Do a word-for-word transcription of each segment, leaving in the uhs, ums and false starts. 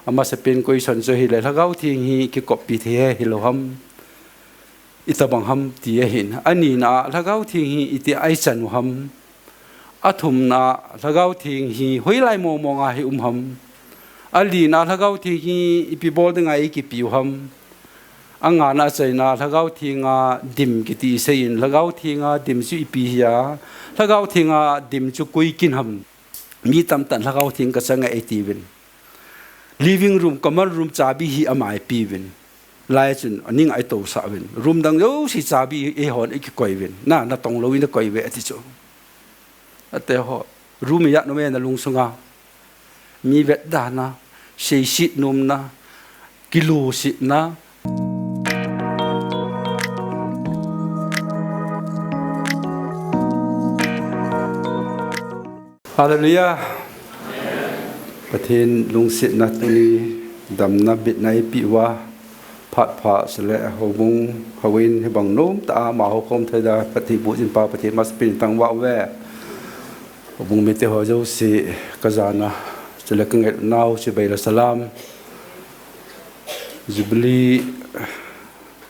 Amasapen question chu ahile, Lhagao Theng hi kikoppi thei hi lou ham? Itobang ham ti ahin. Anina, Lhagao Theng hi iti a ichan u ham? Athumna, Lhagao Theng hi hoilai mong mong a hi um ham? Alina, Lhagao Theng hi ipi bol dinga ikipiu ham? Angana, achaina, Lhagao Thenga dim kiti iseiyin, Lhagao Thenga dim chu ipi hia, Lhagao Thenga dim chu koi kin ham? Mi tamtah in Lhagao Theng kachanga eitiuvin. Living room, common room chabi hi ama eipeuvin. Lai chun aning a itousah uvin. Room dang jouse chabi eihon ikikoiuvin. Na, natong lou in nakoi uve ati chu. Ate ho, room ijat nom e nalungsunga? Mi vetdana, seiset nomna, kilusitna. Hallelujah. Pathen lungsetna tuni damna bitna eipeh uva, phat pha sele houbung houin hibang nomtah a ama houkhom thei dinga Pathen boh jin pa Pathen masapen thangvah uve. Houbung mite ho jouse kajana chule kangailutnau chibai le salam. Jubilee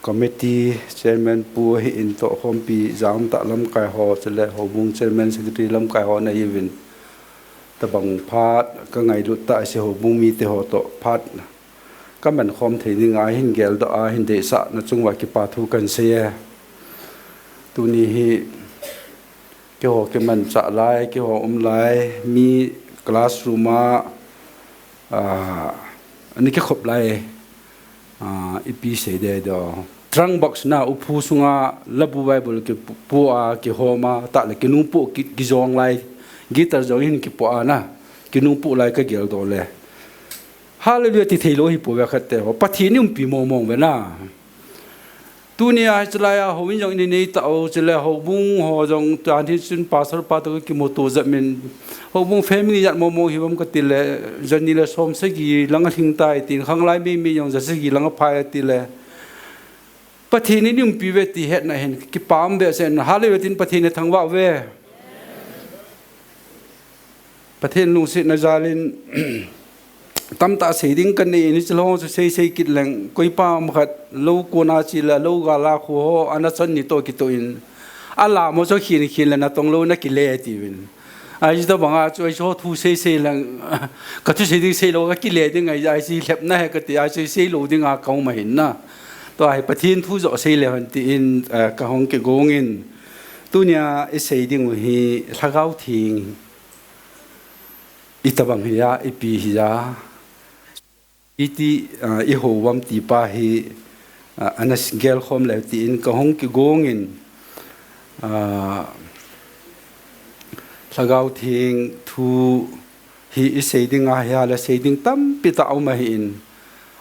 Committee Chairman pu ahin tohkhompi jangtah lamkai ho chule houbung Chairman Secretary lamkai ho nahiuvin. Tobang phat kangailut tah ase houbung mite ho toh phat kamankhom thei dinga hin geldoh a hin deisahna chunguva kipa thu kahin sei e. Tuni hi keiho kimanchah lai, keiho um lai, mi classroom a, ah, ana kikhop lai, ah, ipi sei ding ham? Trunk box na, upu sunga labu Bible kipu a, kihom a, tah le kinungpoh ki, kijong lai, guitar jong hin kipoh a na, kinungpoh lai kageldoh le. Hallelujah ti theilou hipouve khat te ho. Pathen iumpi mong mong uve na. Tunia hichelai a houin jong inei tah u, chule houbung ho jong tan hichun pastor pa toh kimuto jep in. Houbung family ijat mong mong hiuvam katile, jani le som sagi lang alhing tai tin, khanglai mei mei jong ja sagi lang aphai atile. Pathen in iumpi uve ti hetna hin kipah behseh in, Hallelujah tin Pathen ithangvah uve. Pathen lungsetna jalin, tamtah sei ding kanei in, hichelou chu sei sei kit leng, koipa ham khat lou kona chele, lou gal a khu ho, ana chan ni toh kitoh in, alam ho chu khin khin le natong lou nakile tiuvin. Ahi tobanga chu, ahi chu thu sei sei leng, kathusei ding seilou, kakile ding ahi, ahi chu lhepna ahi kati, ahi chu seilou dinga kaum ahin na. Tua hi Pathen thu joh sei le hen tin, eh, kahung kigong in. Tunia isei ding u hi Lhagao Theng itobang hia, ipi hia, iti, ah, ihou uvam ti pa hi, ah, ana gelkhom le tin kahung kigong in, ah, Lhagao Theng thu hi isei ding ahile sei ding tampi tah um ahin,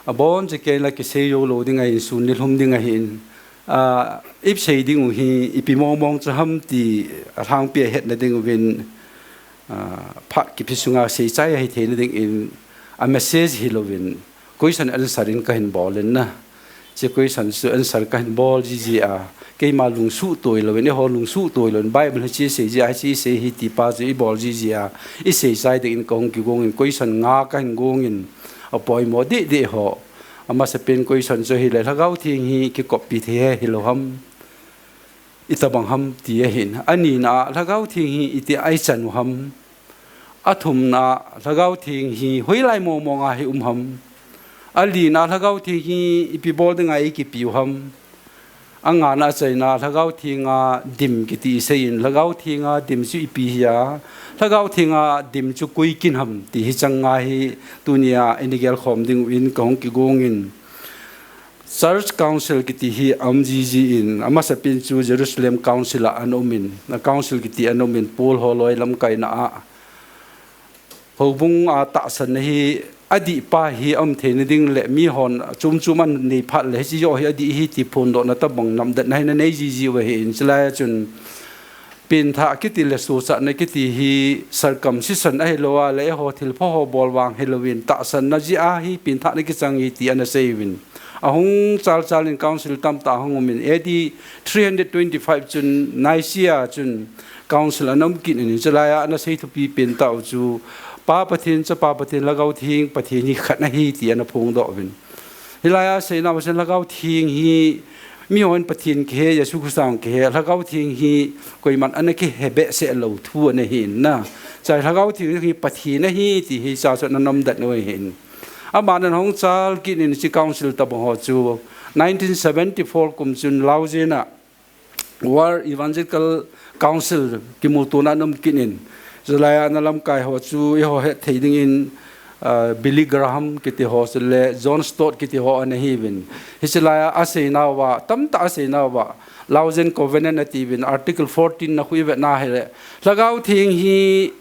abon cheh kei la kisei jou lou ding ahin, sun nilhum ding ahin, ah, isei ding u hi ipi mong mong chu ham ti alhangpi a hetna ding uvin, ah, phat kipe sunga seichai ahi theina dingin, a message hilouvin, question answer in kahin bol in na. Hiche question chu answer kahin bol jiji a, keima lungsuh toi louvin, eiho lungsuh toi louvin, Bible hiche sei ji a, hiche sei hi ti pa chu ibol jiji a, iseichai dingin kahung kigong in, question nga kahin gong in, apoimo deh deh ho. Amasapen question chu ahile, Lhagao Theng hi kikoppi thei hi lou ham? Itobang ham ti ahin. Anina, Lhagao Theng hi iti a ichan u ham? Athumna, Lhagao Theng hi hoilai mong mong a hi um ham? Alina, Lhagao Theng hi ipi bol dinga ikipiu ham? Angana, achaina, Lhagao Thenga dim kiti iseiyin, Lhagao Thenga dim chu ipi hia, Lhagao Thenga dim chu koi kin ham ti hi changa hi tunia ina gelkhom ding uvin kahung kigong in. Church Council kiti hi aum jiji in, amasapen chu Jerusalem Council a ana um in, a Council kiti ana um in, Paul holoi lamkaina a. Houbung a tahsanna hi adih pa hi aum theina ding le mihon chom chom anei phat le hiche joh hi adih hi ti phondohna tobang namdetna hi ana nei jiji u ahin, chulai a chun Pengthah kiti le suhchatna kiti hi circumcision ahilou a le eiho thilpha ho bol vang hilouvin tahsanna jeh a hi pengthahna kichang hi ti ana seiuvin. Ahung chal chal in council tamtah ahung um in A D three hundred twenty-five chun Nicaea chun council ana um kit in, chulai a ana sei thupi pen tah u chu Pa Pathen, Chapa Pathen, Lhagao Theng Pathen hi khat ahi ti ana phongdoh uvin. Hilai a seina uva chun Lhagao Theng hi mihon Pathen kihe, Jesu Christa kihe, Lhagao Theng hi koiman ana kihe behseh lou thu ana hi in na. Chai Lhagao Theng hi Pathen ahi ti hi cha chu ana nomdan u ahi in. Aman ana hung chal kit in hiche council tabang ho chu nineteen seventy-four kum chun Laozen a World Evangelical Council kimutona ana um kit in. Chulai a ana lamkai ho chu eiho hetthei dingin, ah, Billy Graham kiti ho chule John Stott kiti ho ana hiuvin. Hiche lai a aseina uva, tamtah aseina uva, Laozen Covenant atiuvin, Article fourteen na khu ivet na hile, Lhagao Theng hi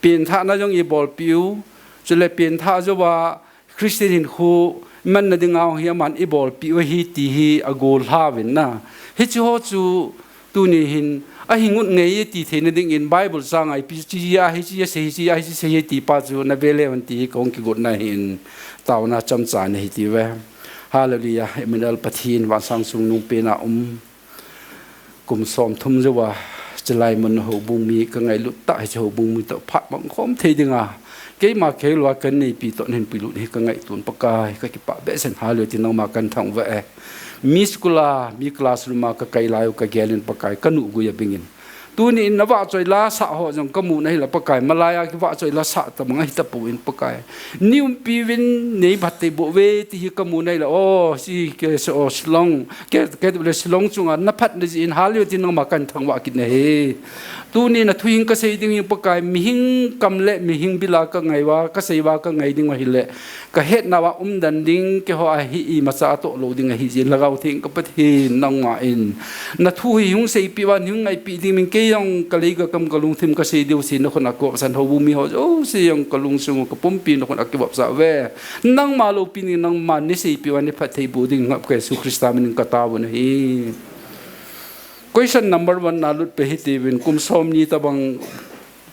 pengthahna jong ibolpeh u, chule pengthah jouva Christian hinkho manna dinga hi aman ibolpeh u ahi ti hi agol lhauvin na. Hiche ho chu tuni hin ahi ngut ngei e ti theina dingin Bible chang a ipi, hiche a hiche asei, hiche a hiche asei ti pa chu na ve le un ti hi kahung kigotna ahi in, taona chomcha nahi ti uve. Hallelujah. Emmanuel Pathen vansang chungnung pena um. Kum somthum jouva, chulai mun houbung mi ka ngailut tah, hiche houbung mi toh phat mang khom thei dinga keima kei lua kan neipi toh nahin puilut hi ka ngaito in Pakai, ka kipah behseh in. Hallelujah ti, nangma kan thangvah e. Mi school a, mi classroom a ka kai lai u ka gel in Pakai, ka nuh gui a bingin. Tuni in na vahchoi la sah ho jong ka mu na hile Pakai, malai a kivahchoi la sah tabang ahi tapon Pakai. Nei umpi uvin, nei phatthei boh uve ti hi ka mu na hile, o, si ke se o Shillong, ke, ke le Shillong chunga na phatna jeh in, Hallelujah ti, nangma kan thangvah kit nahi. Tuni na thu hin ka sei ding hi Pakai, mihing kam le mihing bil a ka ngai uva, ka sei uva ka ngai ding u ahile, ka hetna uva umden ding, keiho a hi imacha atoh lou ding ahi jeh in, Lhagao Theng ka Pathen, nangma in na thu hi hung seipeh uva, hung ngaipeh ding min, kei jong ka lei ka kam ka lungthim ka sei diu si na khut a ka vopsan, houbung mi ho jouse jong ka lungsung u ka pumpi na khut a ka vopsa uve. Nangma loupina, nangma nei seipeh uva, nei phatthei boh ding ngap ka Jesu Christa min in ka tao u ahi. Question number one na lut peh hite uvin, kum somni tabang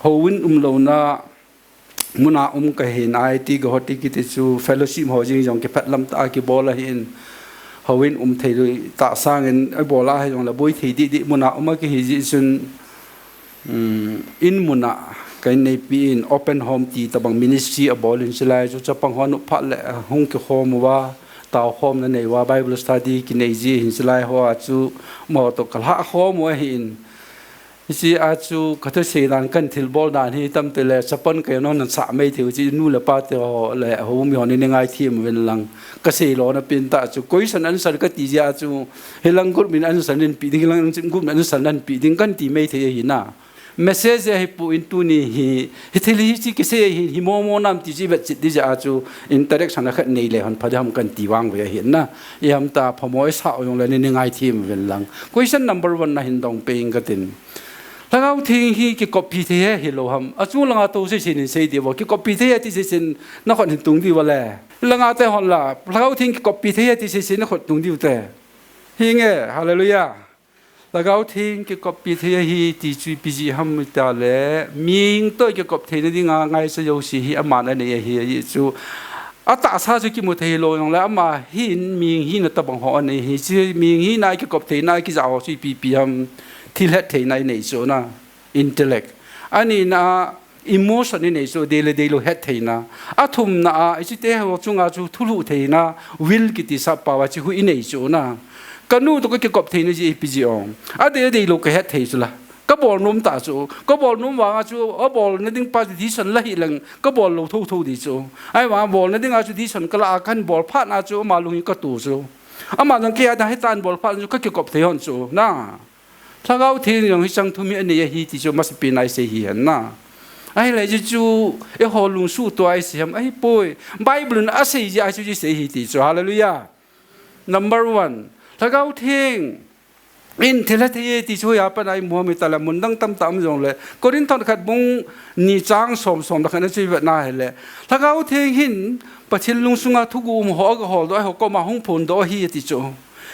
houin umlouna mun a um ka hin, I T Guwahati kiti chu fellowship ho jing jong kiphat lam tah a kibol ahin, houin um thei lou tah sangin, abol a hijong le boi thei didi mun a um a kihi jeh chun, um, in mun a ka inneipi in open home ti tabang ministry abol in, chulai chu chapang ho nop phat le hung kikhom uva, taokhomna nei uva, Bible study kinei ji hin, chulai ho a chu amaho toh ka lhah khom u ahin. Hiche a chu ka thusei dan, kan thilbol dan hi tamtah le, chapang kei non nan sah mai thei u, hiche nu le pa te ho le houbung mi hon nei ngaithem uvin lang. Ka sei lona pen tah chu, question answer ka ti jeh a chu, hilang group in answer nei pe ding, hilang group in answer nei pe ding kan ti mai thei ahi na. Message ahi pon tuni hi, hi thil hi chi kisei hi, hi momo nam ti chi vet chit ding jeh a chu, interaction a khat nei le hon pha ding ham kan ti vang ve ahi na. Iham ta phamo isah u jong le nei ngaithem uvin lang. Question number one na hin dong peh ing ka tin. Lhagao Theng hi kikoppi thei ahi lou ham? Achung langa tou seisin hin sei diu vo. Kikoppi thei ati seisin na khut hin tung diu vo le. Langa te hon la, Lhagao Theng kikoppi thei ati seisin na khut tung diu te. Hinge, hallelujah. Lhagao Theng kikoppi thei ahi ti chu ipi jeh ham iti le, mihing toh kikop theina dinga ngaichat jouse hi aman anei ahi, ahi chu. Atahsa chu kimu thei lou jong le, ama hin mihing hina tabang ho anei ahi. Chu mihing hina kikop theina kija ho chu ipi ipi ham? Thil hettheina inei chu na, intellect. Anina, emotion inei chu, dei le deilou hettheina. Athumna a, hiche te ho chunga chu thulhuh theina, will kiti sappao a chu hu inei chu na. Ka nu toh ka kikop theina jeh ipi jeh ham? Adei, adeilou ka hetthei chu la. Ka bol nom tah chu, ka bol nom vanga chu, abolna ding pa decision la hih leng, ka bol lou thotho ding chu. Ahivang bolna dinga chu decision ka la a, kahin bol phat na chu, ama lung hi ka to chu. Ama jong kei a ding hitan bol phat chu, ka kikop thei hon chu, na. Lhagao Theng jong hicheng thum hi anei ahi ti chu masapen a isei hi hen na. Ahile hichu eiho lungsuh toh a isei ham? Ahipoi. Bible in asei jeh a chu isei ahi ti chu. Hallelujah. Number one. Lhagao Theng in thil hethei e ti chu hoiya pat a imu ham iti le, mun dang tamtah um jong le, Corinth thot khat bung ni chang som, som le khat na chu ivet na hile, Lhagao Theng hin Pathen lungsunga thuguh um ho aga holdoh, eiho koma hung phondoh ahi ati chu.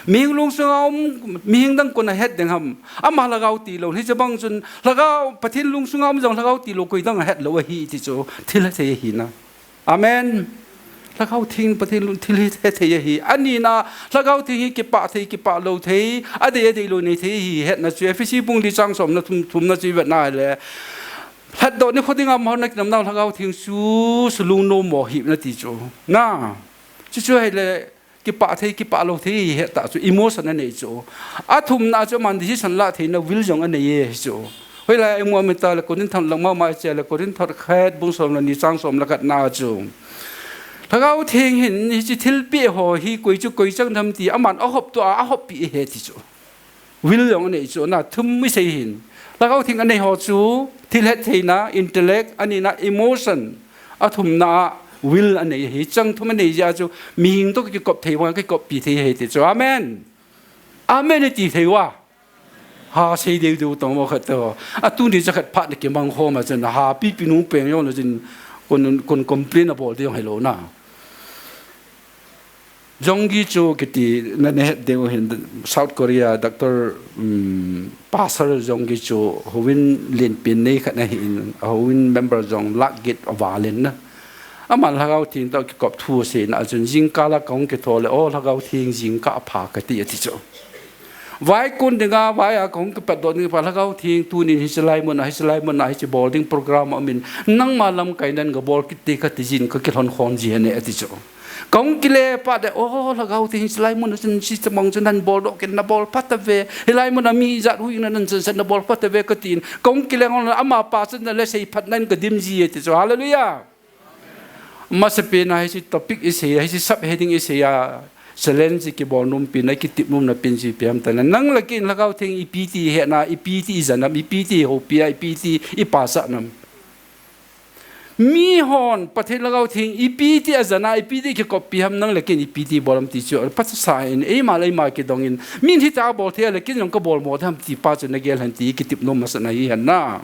Mihing lungsunga um, mihing dang koi in ahet ding ham? Ama Lhagao tilou. Hiche bang chun Lhagao, Pathen lungsunga um jong Lhagao tilou koi dang ahet lou ahi ti chu. Thil hethei ahi na. Amen. Lhagao Theng Pathen lung thil hethei ahi. Anina, Lhagao Theng hi kipah thei, kipah lou thei, adei, adeilou nei thei ahi hetna chu. Ephesi bung li chang somna thum, thumna chu ivet na hile, Lhatdoh nikho dinga Mahar na kinamnau Lhagao Theng chu, chu lungnom mo hi nati chu. Na. Chuchu hile, kipah thei, kipah lou thei, heta chu, emotion anei chu. Athumna chu, aman decision la theina will jong anei e, hi chu. Hoilai, imu amitale, Corinth thot lang mama che le, Corinth thot khat, bung som le ni, chang som le khat na chu. Lhagao Theng hin, hiche thilpeh ho hi, koi chu, koi chang ham ti, aman ahop tua, ahoppi e, ti chu. Will jong anei chu, na thum isei hin. Lhagao Theng anei ho chu, thil hettheina, intellect, anina, emotion, athumna, will anei hi, chang thum anei jeh chu, mihing toh kikop thei vang, kikoppi thei hi ti chu. Amen. Amen iti thei uva. Ha, sei deu deu tong mo khat to. Atuni cha khat phat na kimang khom a chun, ha, pipi nu peng jong le chun, kon, kon complain abol ding jong hilou na. Yonggi Cho kiti na, nahet ding u hin South Korea, Doctor, um, Pastor Yonggi Cho, houin lenpen nei khat ahin, houin member jong lakh get aval in na. Aman Lhagao Theng toh kikop thu aseina a chun jingkah la kahung kithou le, o Lhagao Theng jingkah apha kati ati chu. Vai kun dinga, vai a kahung kipatdoh ding pa Lhagao Theng tunin hiche lai mun a, hiche lai mun a, hiche bol ding program aumin, nangma lamkai nan gabol kit te kati jin kakilhon khom ji ahi ne ati chu. Kahung kile phat le, o Lhagao Theng hiche lai mun a chun hiche mong chun nan boldoh kit nabol phat tave, hilai mun a mi jat huina nan chun nabol phat tave katin, kahung kile ngol amapa chun nale seiphat nan kadim ji ati chu. Hallelujah. Masapen a hiche topic isei a, hiche subheading isei a, challenge kibol nom pen a, kitep nom na pen chu ipi ham tile. Nang le kei in Lhagao Theng ipi ti ihet na, ipi ti ijan nam, ipi ti ihoupi a, ipi ti ipasah nam. Mihon, Pathen Lhagao Theng ipi ti ajan a, ipi ti kikoppi ham, nang le kei in ipi ti bol ham ti chu, phatsa in, eima le eima kidong in, min hitia bol thei a le kei in jong kabol mo ham ti pa chu nagel hen ti, kitep nom masat na hi hen na.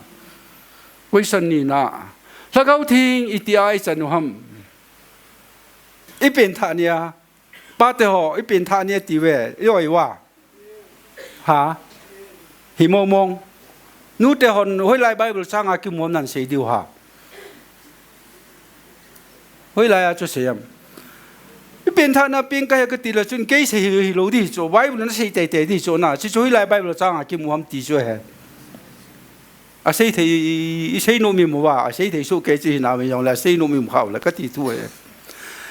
Question ni na. Lhagao Theng itia ichan u ham. Ipenthah nia. Pate ho, ipenthah nia ti ve. I oi uva. Ha? Hi mong mong. Nute hon, hoilai Bible chang a kimu ham nan sei diu ha. Hoilai a chu sei am. Ipenthah na peng kahi kati le chun kei sei hi, hilou di chu. Bible na sei teitei di chu na. Chuchu hoilai Bible chang a kimu ham ti chu he. Asei thei, isei nom imu uva, asei thei soh kei chu hinam jongle, asei nom imu khah le, kati thu e.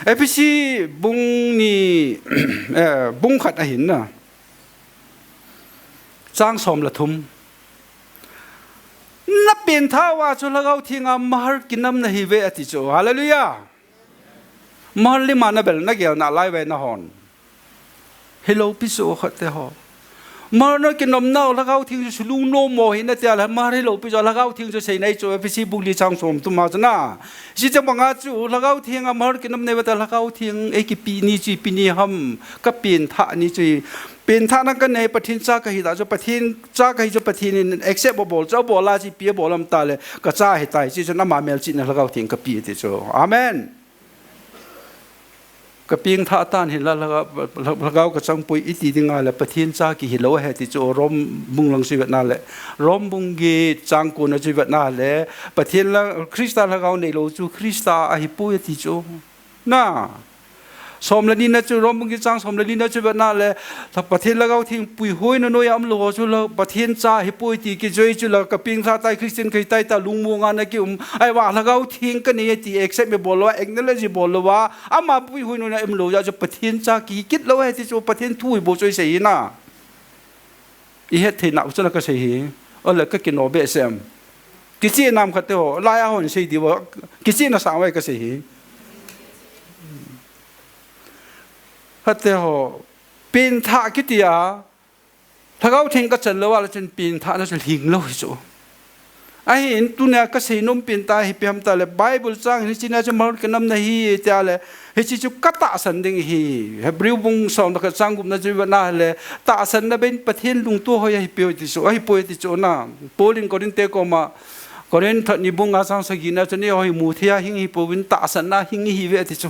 Ephesi bung ni, eh, bung khat ahin na. Chang som le thum. Napenthah uva chu Lhagao Theng a Mahar kinam nahi uve ati chu. Hallelujah. Mahar lima nabel nagel nalai uve nahon. Hilou pi chu khat te ho. Mahar na kinamnau Lhagao Theng chu lungnom mo hi natia le, Mahar hilou pi chu Lhagao Theng chu sei nai chu Ephesi bung li chang som thum a chu na. Hiche banga chu Lhagao Theng a Mahar kinam nei uva ta Lhagao Theng eikipe ni chu ipi ni ham, kapenthah ni chu. Penthahna kanei, Pathen cha kahi ta chu, Pathen cha kahi chu Pathen in accept abol chu, abol a chu ipi abol ham tile, kacha ahi tai, hiche chun ama melchihna Lhagao Theng kape ti chu. Amen. Kapengthah tan hinla, Lhagao, Lhagao kachang poi iti dinga le, Pathen cha kihi lou ahi ti chu, Rom bung lang chu ivet na le, Rom bung get chang ko na chu ivet na le, Pathen la, Christa Lhagao neilou chu, Christa ahi poi ati chu. Na. Som le ni na chu, Rom bung get chang som le ni na chu ivet na le, Pathen Lhagao Theng puihoina noiya umlou ho chu la, Pathen cha ahi poi ti kijoi chu la, kapengthah tai Christian kahi tai ta lungmong a na kium. Ahivang Lhagao Theng kanei ti accept ibol lou, acknowledge ibol lou a, ama puihoina noiya umlou jeh chu Pathen cha kihi kit lou ahi ti chu Pathen thu hi bou chu isei hi na. Ihet thei nau chu la kasei hi. Ole kakino behseh am. Kicheh nam khat te ho, lai a hon sei diu a, kicheh na sang uve kasei hi. Khat te ho, penthah kiti a, Lhagao Theng kachan lou a le chun penthahna chu lhing lou hi chu. Ahin tunia kasei nom pen ta hi ipi ham tile Bible chang hiche na chu Mahar kinam nahi tia le hiche chu katahsan ding hi. Hebrew bung som le khat chang gup na chu ivet na le tahsanna beiyin Pathen lungtup hoi ahi poi ti chu, ahi poi ti chu na. Paul in Corinth te koma Corinth thot ni bung nga chang sagi na chu neiho hi muthei a hing hi pouvin tahsanna hing ihi uve ti chu.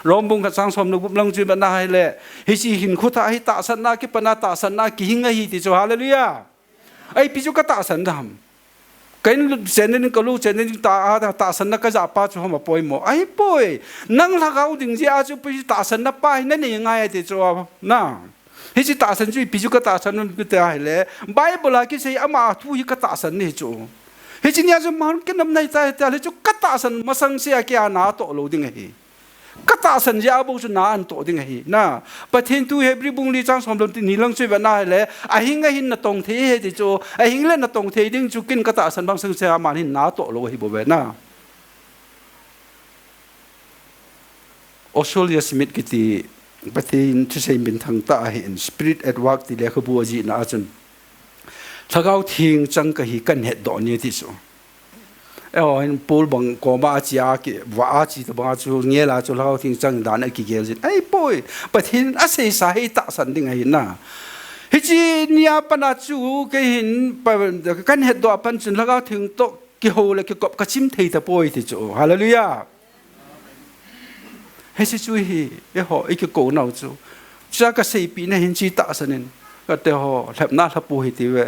Rom bung khat chang som le gup lang chu ivet na hile, hiche hinkho thah hi tahsanna kipana tahsanna kihing ahi ti chu, hallelujah. Ipi chu katahsan dam. Ka in chen ding, ka lou chen ding ta, tahsanna kajah pa chu hom apoimo. Ahipoi. Nang lhagao ding jeh a chu ipi chu tahsanna pa hi nanei ngai ati chu na. Hiche tahsan chu ipi chu katahsan um kiti ahile, Bible a kisei ama thu hi katahsan ahi chu. Hiche nia chu man kinam nai ta, ta le chu katahsan masang sea kia na toh lou ding ahi. Katahsan jeh a bou chu na an toh ding ahi. Na, Pathen thu Hebrew bung li chang som le ni lang chu ve na le, ahing ahin na tong thei ahi ti chu, ahing le na tong thei ding chu kin katahsan bang sang sea man hin na toh lou ahi bou ve na. Oswald Smith kiti Pathen thusei minthang tah ahin Spirit at Work ti lekhabu ajihna a chun, Lhagao Theng chang kahi kahin hetdoh e ati chu. Eiho hin Paul bang koma achi a ki, va achi tabang a chu ngel a chu Lhagao Theng chang dan a kigel jin. Ahipoi, Pathen in aseisa hi tahsan ding ahi na. Hiche nia pat a chu kei hin pa, kahin hetdoh a pat chun Lhagao Theng toh kihou le kikop kachim thei tapoi ti chu. Hallelujah. Hiche chu hi, eiho, i kikou nau chu. Chua kaseipeh na hin chi tahsan in. Kate ho, lhepna lhapu hi ti ve.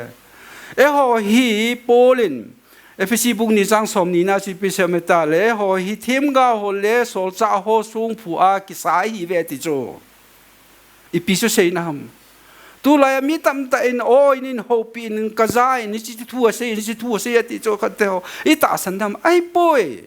Eiho hi, Paul in, Ephesi bung ni chang som ni na chu ipi sei em ati le, eiho hi, themgao ho le, solchah ho songphu a kisa ahi ve ti chu. Ipi chu seina ham. Tulai a mi tamtah in, o, in, in houpi in, in kaja in, hiche thu asei, hiche thu asei ati chu kate ho. I tahsan dam, ahipoi.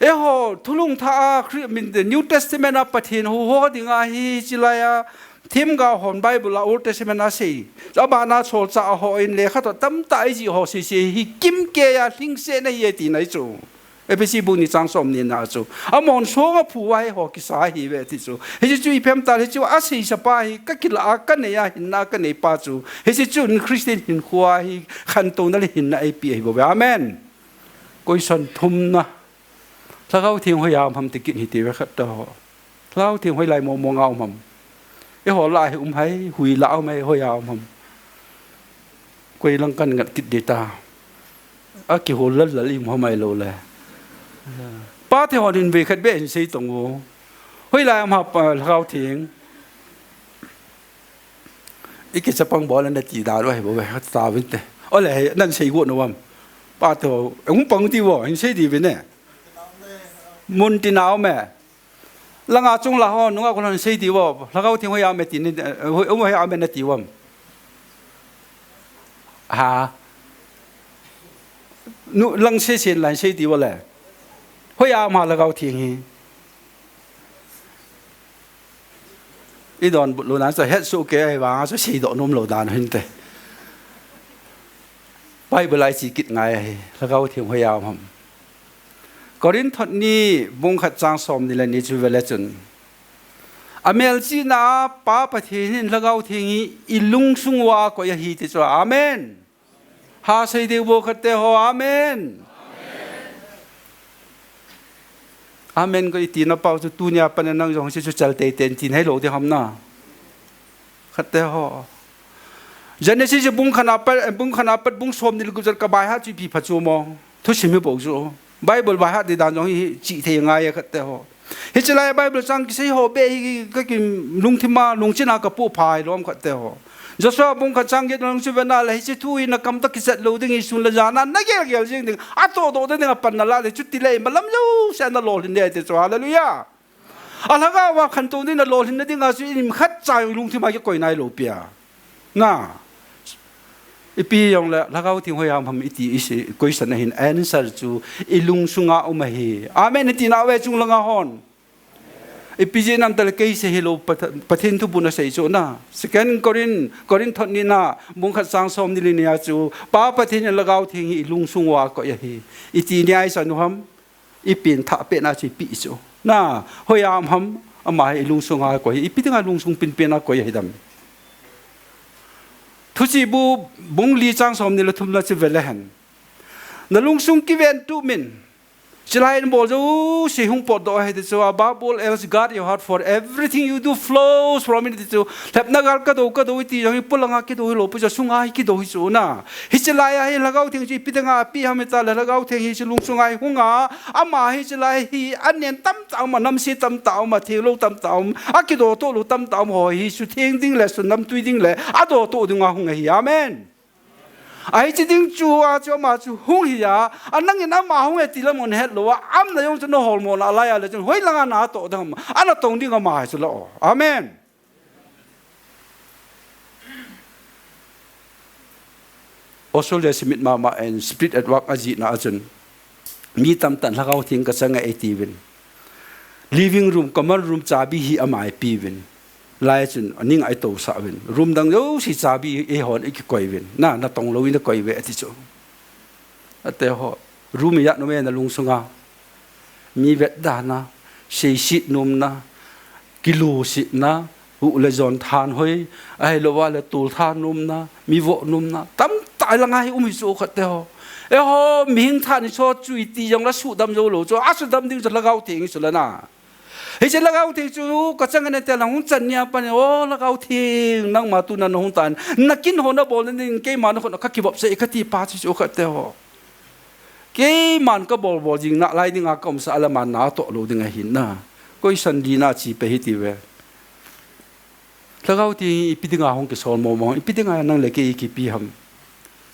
Eiho, thulung thah a, Chri-, min, the New Testament a Pathen hou ho dinga hi, hiche lai a, themgao hon Bible a Old Testament a sei. Chu abana solchah ho in lekha toh tamtah ijih ho sei sei hi kimkei a lhingsetna ahi ati nai chu. Ephesi bung ni chang som ni na chu. Amahon song aphu a eiho kisa ahi ve ti chu. Hiche chu ipi ham ati le chu aseisa pa hi kakilah a kanei a hinna kanei pa chu. Hiche chun Christian hinkho a hi khantouna le hinna eipeh ahi bou ve. Amen. Question thumna. Lhagao Theng hoiya um ham ti kit hite ve khat ta ho. Lhagao Theng hoilai mong mong a um ham. Eiho lah a hi um hai, hui lah a um hai, hoiya um ham. Koi lang kan ngat kit ding ta. Akihol lal lal i um ham ahilou le. Pate hon hin vei khat beh hin sei tong o. Hoilai a um ham pa Lhagao Theng. I kichapang bol a nati dan u ahi bou ve, khat ta vin te. Ole, hi, nan sei got nom am. Pate ho, hung pang ti vo, hin sei di vin e. Mun tina um e. Langa chung la ho, nunga ko lhon sei di vo. Lhagao Theng hoiya um e ti ni, eh, hoi, um hoiya um e nati vo am. Ha. Nu, lang sei sei lan sei di vo le. Hoiya um ham Lhagao Theng hi. I donbut lou nan chu hetsoh kei ahi vang a chu seidoh nom lou dan u hinte. Bible a i chi kit ngai ahi, Lhagao Theng hoiya um ham. Corinth thot ni bung khat chang som ni le ni chu ve le chun. Amelchihna a Pa Pathen hin Lhagao Theng hi i lungsung uva akoi ahi ti chu. Amen. Ha sei diu vo khat te ho, amen. Amen ko i tina pau chu tunia pat a nang jong hiche chu chal tei tei in tin hei lou ding ham na. Khat te ho. Genesis bung khat a pat, bung khat a pat bung som ni le gup jan ka baihat chu ipi pha chu mo. Thusim hi bou chu. Bible baihat di dan jong hi chi thei ngai e khat te ho. Hiche lai Bible chang kisei ho beh hi ka kilungthim a lungchin a ka pu phai lom khat te ho. Joshua bung khat chang get nung chu ve na le hiche thu hi na kam toh kichat lou ding hi sun le jan a na gel gel jing ding. Atoh doh ding a pan na la le chuti le malam jouse a na lolhin ding ahi ti chu. Hallelujah. A lhagao a khantou ding na lolhin na ding a chu i nim khat cha lungthim a kikoi nai lou pi a. Na. Ipi jong le, Lhagao Theng hoiya um ham iti i sei, question a hin answer chu i lungsung a um ahi. Amen iti nau ve chung langa hon. Ipi jeh ham ati le kei sei hilou Pathe-, Pathen thu bou na sei chu na. Second Corinth, Corinth thot ni na, bung khat chang som ni le ni a chu. Pa Pathen in Lhagao Theng hi i lungsung uva akoi ahi. Iti ni a i sa nu ham. I pengthah pehna chu ipi chu. Na, hoiya um ham, ama hi i lungsung a koi, ipi dinga lungsung penpen a koi ahi dam. Thuchihbu bung li chang som ni le thum na chu ve le hen. Na lungsung kiven tup in. Chilai in bol jouse hung potdoh ahi ti chu, above all else, guard your heart, for everything you do flows from it ti chu. Lhepna gal ka do, ka do i ti jong hi polanga kido hilou pi chu, sunga hi kido hi chu na. Hiche lai a hi Lhagao Theng chu ipi dinga ape ham iti le Lhagao Theng hi chu lungsung a hi hung a, ama hi hiche lai hi anen tamtah um, anamse tamtah um, atheng lou tamtah um, akido toh lou tamtah um ho hi chu theng ding le, sun namtui ding le, ado toh ding a hung ahi. Amen. Ahi hiche ding chu a chu ama chu hung hi a, a nangin ama hung e ti lam hung het lou a, amna jong chu na holmo na lai a le chun hoilanga na toh ding ham, ana tong ding ama hi chu la o. Amen. Australia simit mama in spirit at work ajihna achun, mi tamtah in Lhagao Theng kachang e atiuvin. Living room, common room chabi hi ama eipeuvin. Lai chun aning a eitousah uvin. Room dang jouse chabi eihon eikikoiuvin. Na, natong lou in nakoi uve ati chu. Ate ho, room ijat nom e nalungsunga? Mi vetdana, seiset nomna, kilusitna, uh le jon thanhoi, ahilouva le tol tha nomna, mi voh nomna, tamtah ilanga hi um hi chu khat te ho. Eiho, mihing tha ni chu chu iti jongle sudam jou lou chu, asudam ding chu Lhagao Theng hi chu lana. Hiche Lhagao Theng chu kachang e nate lang hung chan nia pan, O Lhagao Theng, nangma tuna nahung tan, nakin ho nabol nading, keima nakhut a kakivop sah e kati pa chu chu khat te ho. Keiman kabol bol jing nalai dinga kaumsah a le aman natoh lou ding ahin na. Koisan dina chi pe hitiuve. Lhagao Theng hi ipi dinga hung kisol mong mong, ipi dinga nang le kei ikipe ham?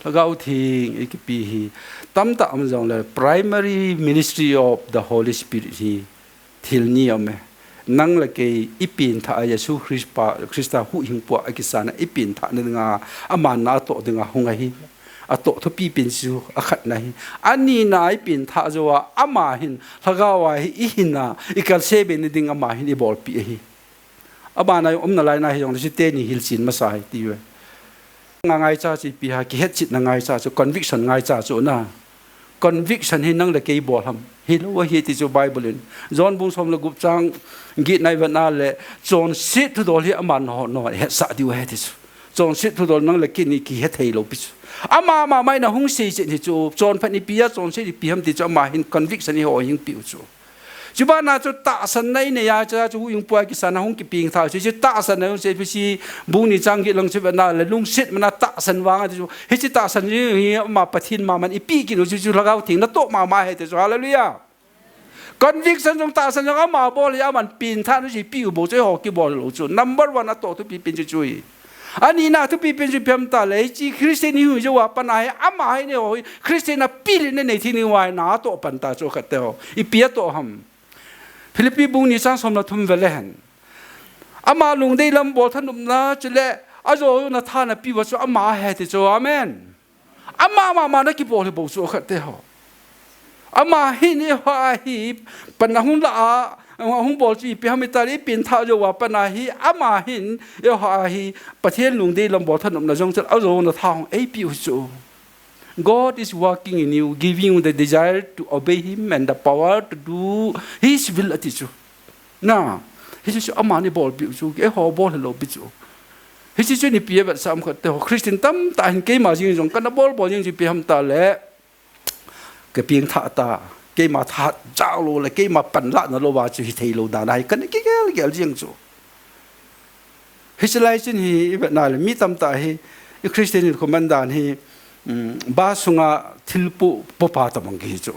Lhagao Theng ikipe hi tamtah um jongle primary ministry of the Holy Spirit hi thil ni um e. Nang le kei ipenthah a Jesu Christa, Christa huhhingpu a kisan a ipenthah na dinga, aman natoh dinga hung ahi. Atoh thupi pen chu akhatna ahi. Anina ipenthah jouva ama hin Lhagao a hi ihinna, ikalse be na ding ama hin eibolpeh ahi. Abana jong umna laina hijongle chuteni hilchen masa ahi tiuve. Ngaicha chu ipi ham, kihetchetna ngaicha chu, conviction ngaicha chu na. Conviction hi nang le kei bol ham? Hilou ahi ti chu Bible in. John bung som le gup chang getna ivetna le, chonset thudol hi aman nahon nahon hetsah diu ahi ti chu. Chonset thudol nang le kei in ikihethei lou pi chu. Ama mama in ahung seiset hi chu, chonphat ipi a, chonset ipi ham ti chu ama hin conviction eiho hingpeh u chu. Chubana chu tahsanna inei a chu, chu huhhingpu a kisan a hung kipengthah chu, chu tahsanna jong chu Ephesi bung ni chang get lang chu vetna le, lungset mana tahsan vang ati chu. Hiche tahsan hi ama Pathen maman eipeh kit u chu, chu Lhagao Theng natoh mama ahi ti chu. Hallelujah. Conviction jong tahsan jong ama bol hi, aman penthahna chu eipeh u bou chu, eiho kibol lou chu. Number one atoh thupi pen chu chu hi. Anina thupi pen chu ipi ham tile, hiche Christian ihi jouva pat a hi, ama hin eiho hi Christian a pilna nei thei ding uva hi natoh pan ta chu khat te ho. Ipi atoh ham? Philippi bung ni chang som le thum vele hen. Ama lungdei lam bol thanopna chule ajouna tha napeh uva chu ama ahi ti chu. Amen. Ama mama nakibol hi bou chu khat te ho. Ama hin eiho a hi pan ahung lah a, ahung bol chu ipi ham itile, ipenthah jouva pat a hi, ama hin eiho a hi Pathen lungdei lam bol thanopna jong chule ajouna tha hung eipeh u chu. God is working in you, giving you the desire to obey Him and the power to do His will ati chu. Na, hiche chu aman eibolpeh u chu, eiho bol hilou pi chu. Hiche chu ipi avetsah ham khat te ho, Christian tamtah hin keima jeng jong kana bol bol jeng chu ipi ham tile, kapengthah ta, keima thahat jao lou le, keima panlahna louva chu hithei lou dan ahi, kana kigel gel jeng chu. Hiche lai chun hi ivetna le, mi tamtah hi, i Christian in khu man dan hi, um, bus sunga thil poh, popa tobang kihi chu.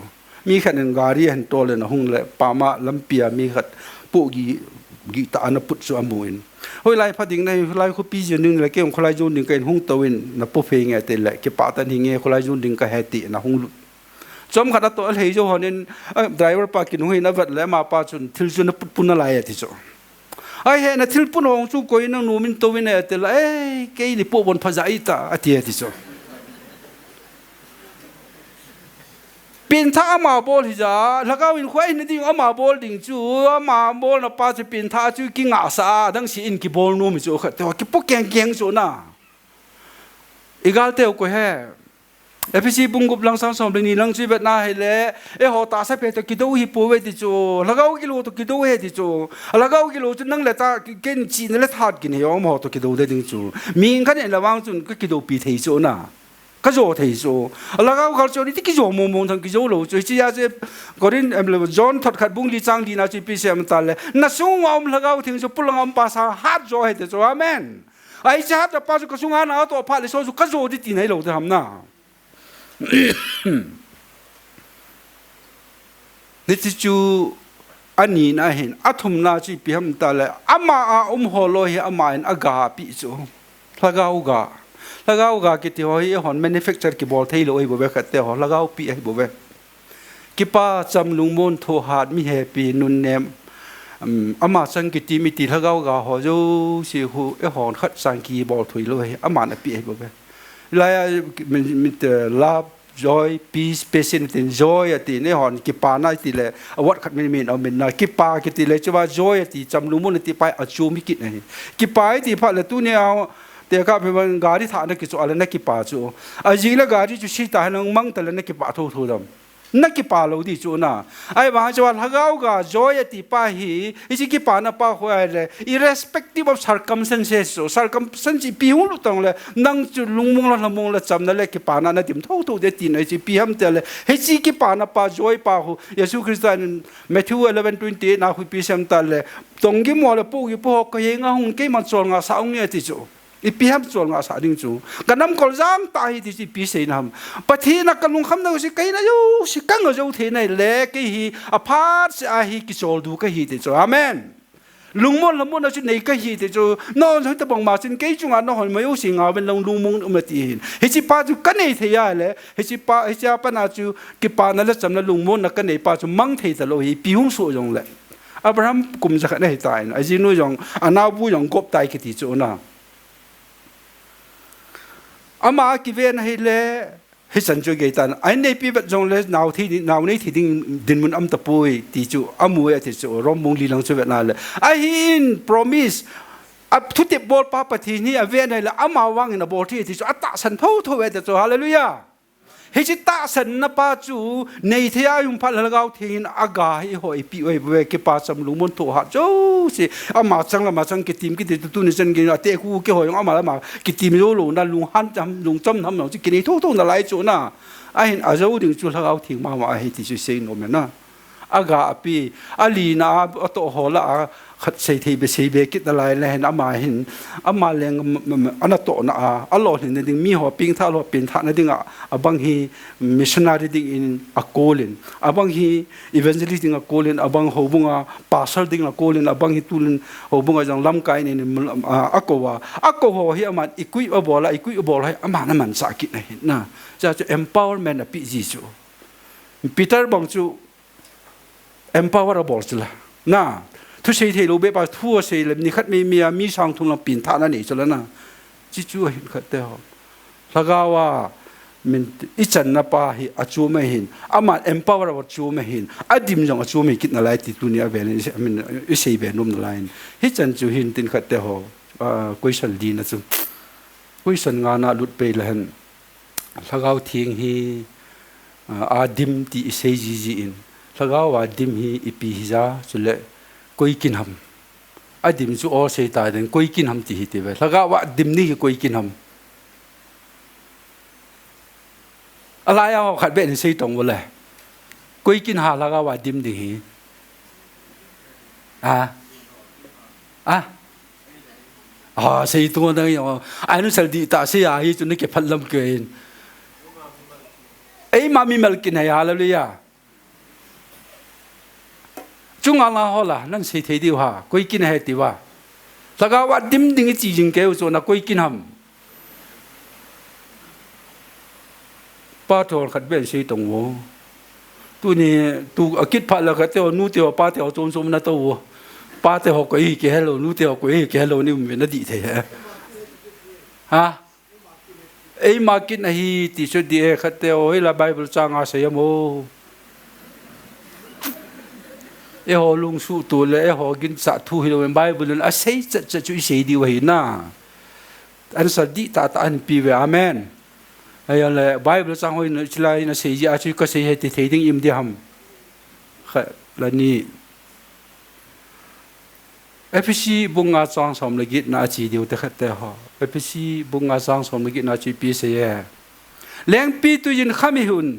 Mi khat in gari ahin tol in ahung le, pama lampia mi khat pohgih, gih tah a ana put chu amun. Hoilai pha ding nahi, hoilai khopi jon ding le, kei jong kholai jon ding kahin, hung touvin, napo phei nge atile, kipah tan hinge, kholai jon ding kahi tin ahung lut. Chomkhat atoh alhei jou hon in, a, driver pa kin hung hin avet le, amapa chun thil chu naput pun nalai ati chu. Ahi he, nathil pun ho chu koi nang nomin touvin e atile, ei, keini poh bon pha jeh ahi ta, ati, ati chu. Penthah ama bol hija, Lhagao in khu ahina ding ama bol ding chu, ama bolna pa chu penthah chu kingahsah a, adang se in kibol nom hi chu khat te ho, kipo keng keng chu na. Igal teu koi he. Ephesi bung gup lang chang som le ni lang chu ivetna hile, eiho tahsa pen toh kidou hi pouve ti chu, Lhagao gilou toh kidou ahi ti chu. Lhagao gilou chu nang le ta, ken chihna le thahat kin hi amaho toh kidou ding chu. Mihing khat in la vang chun kakidoupi thei chu na. Kajo thei chu. Lhagao gal chu iti kijo mong mong thang kijo lou chu. Hiche a chu Korin, em, le John thot khat bung li chang li na chu ipi asei em tile, nasung uva um Lhagao Theng chu polang a um pa sanga hat jo ahi ti chu. Amen. Ahi, hiche hatna pa chu kasunga natoh phat le, chu chu kajo ding tina hilou ding ham na. Hiche chu anina ahin, athumna chu ipi ham tile, ama a um ho loi hi aman aga apeh chu. Lhagao ga. Lhagao ga kiti ho hi eihon manufacture kibol thei lou ahi bouve khat te ho, Lhagao peh ahi bouve. Kipah cham, lungmon, thohhat, mi hepi, nunnem, um, ama chang kitim iti Lhagao ga ho jouse khu eihon khat chang kibol thei lou ahi, aman apeh ahi bouve. Lai a, min, min, eh, love, joy, peace, patience, tin joy ati, nei hon kipana ati le, a word khat min min a min na, kipa kiti le, chuva joy ati, cham lungmon ati pa a chu mi kit nei. Kipa ati pha le tunia, te ka pe ban gari tha na kichu a le na kipa chu. A jing le gari chu si ta nang mang ta le na kipa tho tho dam. Na kipa lo di chu na. Ahivang chu lhagao ga joy ati pa hi, hiche kipana pa khu ahile, irrespective of circumstances, so circumstance ipi hung lut tong le, nang chu lungmong le, lhamong le, chamna le, kipana na dim tho tho de tina hiche ipi ham ti le, hiche kipana pa joy pa khu, Jesu Christa in Matthew eleven twenty-eight na khu ipi sei ham ti le, tong gim ho le, pu gim pu ho ka henga hung, keiman cholngah sah ung e ti chu. Ipi ham cholngah sah ding chu. Ka nam kol jang ta hi ti chu ipi seina ham. Pathen a ka lungkham na u si kaina jo, si kang jo thei nai le kei hi aphat se a hi kichol du ka hi ti chu. Amen. Lungmon lhamon a chu nei ka hi ti chu. No, no, ta bang ma chin kei chunga no hon ma jo si nga ven long lungmong um ati hin. Hiche pa chu ka nei thei a le. Hiche pa, hiche a pa na chu kipana le chamna lungmon na ka nei pa chu mang thei ta lo hi. Ipi hung so jong le. Abraham kum jakhat na hi ta in. A jinu jong, a nau bu jong gop tai kiti chu na. Ama kiven ahile, hichan chu gei tan. Ahin neipi vet jongle, nau thei, nau nei thei ding dinmun um tapoi, ti chu, amu e, ti chu, Rom bung li lang chu vet na le. Ahin promise, a thutep bol pa Pathen hi, aven ahile, ama vangin abol thei, ti chu, atahsan tho tho e, ti chu, hallelujah. Hiche tahsanna pa chu, nei thei a um phat lhagao theng in aga hi ho ipi oi ve kipa cham lungmon tho ha chu si. Ama chang lama chang kitim kiti tu tuni chan gei ate khu kihoi ama lama kitim jo lo na lunghan cham lungcham ham jong chu kinei tho tho na lai chu na. Ahin ajo ding chu lhagao theng mama ahi ti chu sei nom e na. Aga api, alina a, atoh ho lah a, khat sei thei be, sei be kit nalai le hin, ama hin, ama leng, m-, m-, m-, ana tohna a, alolhin na ding, mi ho pengthah lou, pengthah na ding a, abang hi missionary ding in akol in, abang hi evangelist ding akol in, abang houbung a pastor ding akol in, abang hi tulin houbung a jong lamkai in, in, a, akou a, akou ho hi aman equip abol a, equip abol ho hi aman amansah kit na hin na. Cha chu empowerment api ji chu. Peter bang chu empower abol chu la. Na, thu sei thei lou be pa thu asei le, ni khat mi, mi a, mi sang thum lang pengthah na nei chu la na. Chi chu ahin khat te ho. Lhagao a, min, ichan na pa hi achom ahin. Aman empower abol chom ahin. Adim jong achom ahi kit nalai ti tuni a ven, i sei, min, i sei be nom nalai in. Hichan chu hin tin khat te ho. Ah, question li na chu. Question nga na lut pei le hen. Lhagao theng hi, ah, adim ti i sei ji ji in. Lhagao adim hi ipi hi ja, chule koi kin ham. Adim chu o sei ta den, koi kin ham ti hi ti ve. Lhagao adim ni hi koi kin ham. Alai a ho khat be ni sei tong vo le. Koi kin ha lhagao adim ding hi. A. A. A, sei tu na yo. Ai nu sal di ta sei a hi chu ni ke phat lam ke in. Eima mimal kin hai, hallelujah. Chunga la ho la, nan sei thei diu ha, koi kin hai ti va. Lhagao adim ding i chi jing keu chu na koi kin ham. Pa thol khat ben sei tong vo. Tuni, tu akit phat la khat te ho, nu te ho, pa te ho, chom chom na to vo. Pa te ho koi hi ke hello, nu te ho koi hi ke hello ni um ve na di thei he. Ha? Eima kin ahi ti chu di e khat te ho, hila Bible chang a sei amo. Eiho lungsuh tu le, eiho ginchat thu hilou in Bible in asei chat chat chu i sei diu ahi na. Answer di ta ta an pi ve, amen. Ayan le Bible chang hoi na chilai na sei ji a chu ka sei he ti thei ding im di ham. Kha la ni. Ephesi bung nga chang som le get na a chi diu te khat te ho. Ephesi bung nga chang som le get na chi pi sei e. Lengpi tu yin khami hun.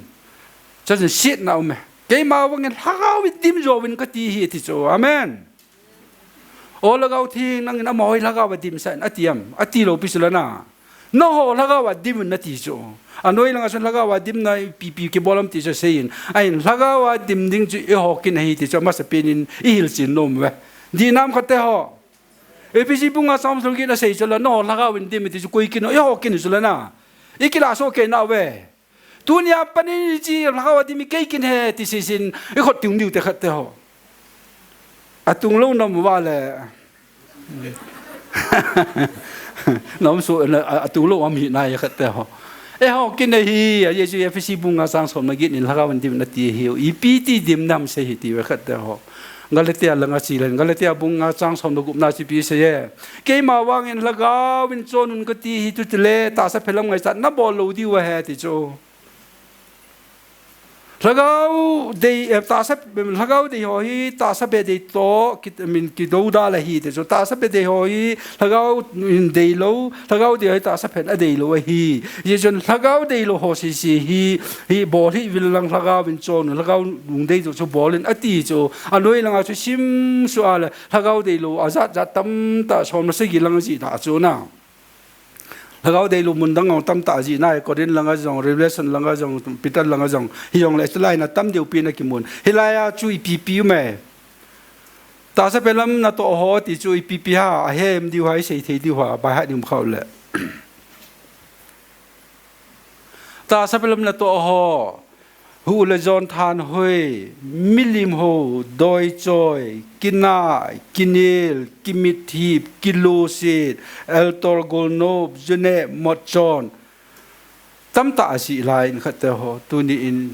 Chan sit na um e. Keima vangin lhagao dim jo vin ka ti hi ti chu. Amen. O lhagao theng nangin amaho hi lhagao adim sa in ati am, ati lou pi chu la na. Nangho lhagao adim in nati chu. Anoi langa chun lhagao adim na pi pi kibol am ti chu sei in. Ahin lhagao adim ding chu eiho kin ahi ti chu amasa pen in i hilchen nom ve. Di nam khat te ho. Ephesi bung nga chang som le get na sei chu la nangho lhagao in dim ti chu koi kin eiho kin chu la na. I kila so ke na ve. Tunia panin chi lhagao adim hi kei kin he ti sei sin i khot tung diu te khat te ho. Atung lou nam va le. Nom su na a, a tu lo am hi na ya khat te ho. E ho, kin nei hi, a Jesu Ephesi bung nga chang som na gin in lhagao in dim na ti hi. Ipi ti dim nam se hi ti ve khat te ho. Galatia langa chi len, Galatia bung nga chang som na gup na chi pi se ye. Keima vang in lhagao in chon un ka ti hi tu ti le, tahsa phelam ngaichat na bol lo diu a he ti chu. Lhagao dei, eh, tahsa, lhagao dei ho hi, tahsa be dei to, ki, min ki do da la hi te chu. Tahsa be dei ho hi, lhagao in dei lo, lhagao dei ho hi, tahsa phen a dei lo a hi. Ye chun lhagao dei lo ho si si hi, hi bol hi vil lang lhagao in chon, lhagao lung dei chu bol in a ti chu. A noi langa chu sim su a le, lhagao dei lo, a zat zat tam ta som na se gi lang ji na chu na. Lhagao dei lo mun dang ong tam ta ji na, Korin langa jong, Revelation langa jong, Peter langa jong, hi jong le, chulai na tam deu pi na ki mun. Hi lai a chu ipi pi me. Tahsa phelam na to ho ti chu ipi pi ha, a hem diu ha, i sei thei diu ha, bai ha nim khau le. Tahsa phelam na to ho. Hu le jon than hoi, milim ho, doi choi, kina, kinil, kimit hip, kilusit, eltor golnop, june, mot chon. Tam ta a si lai in khat te ho, tu ni in,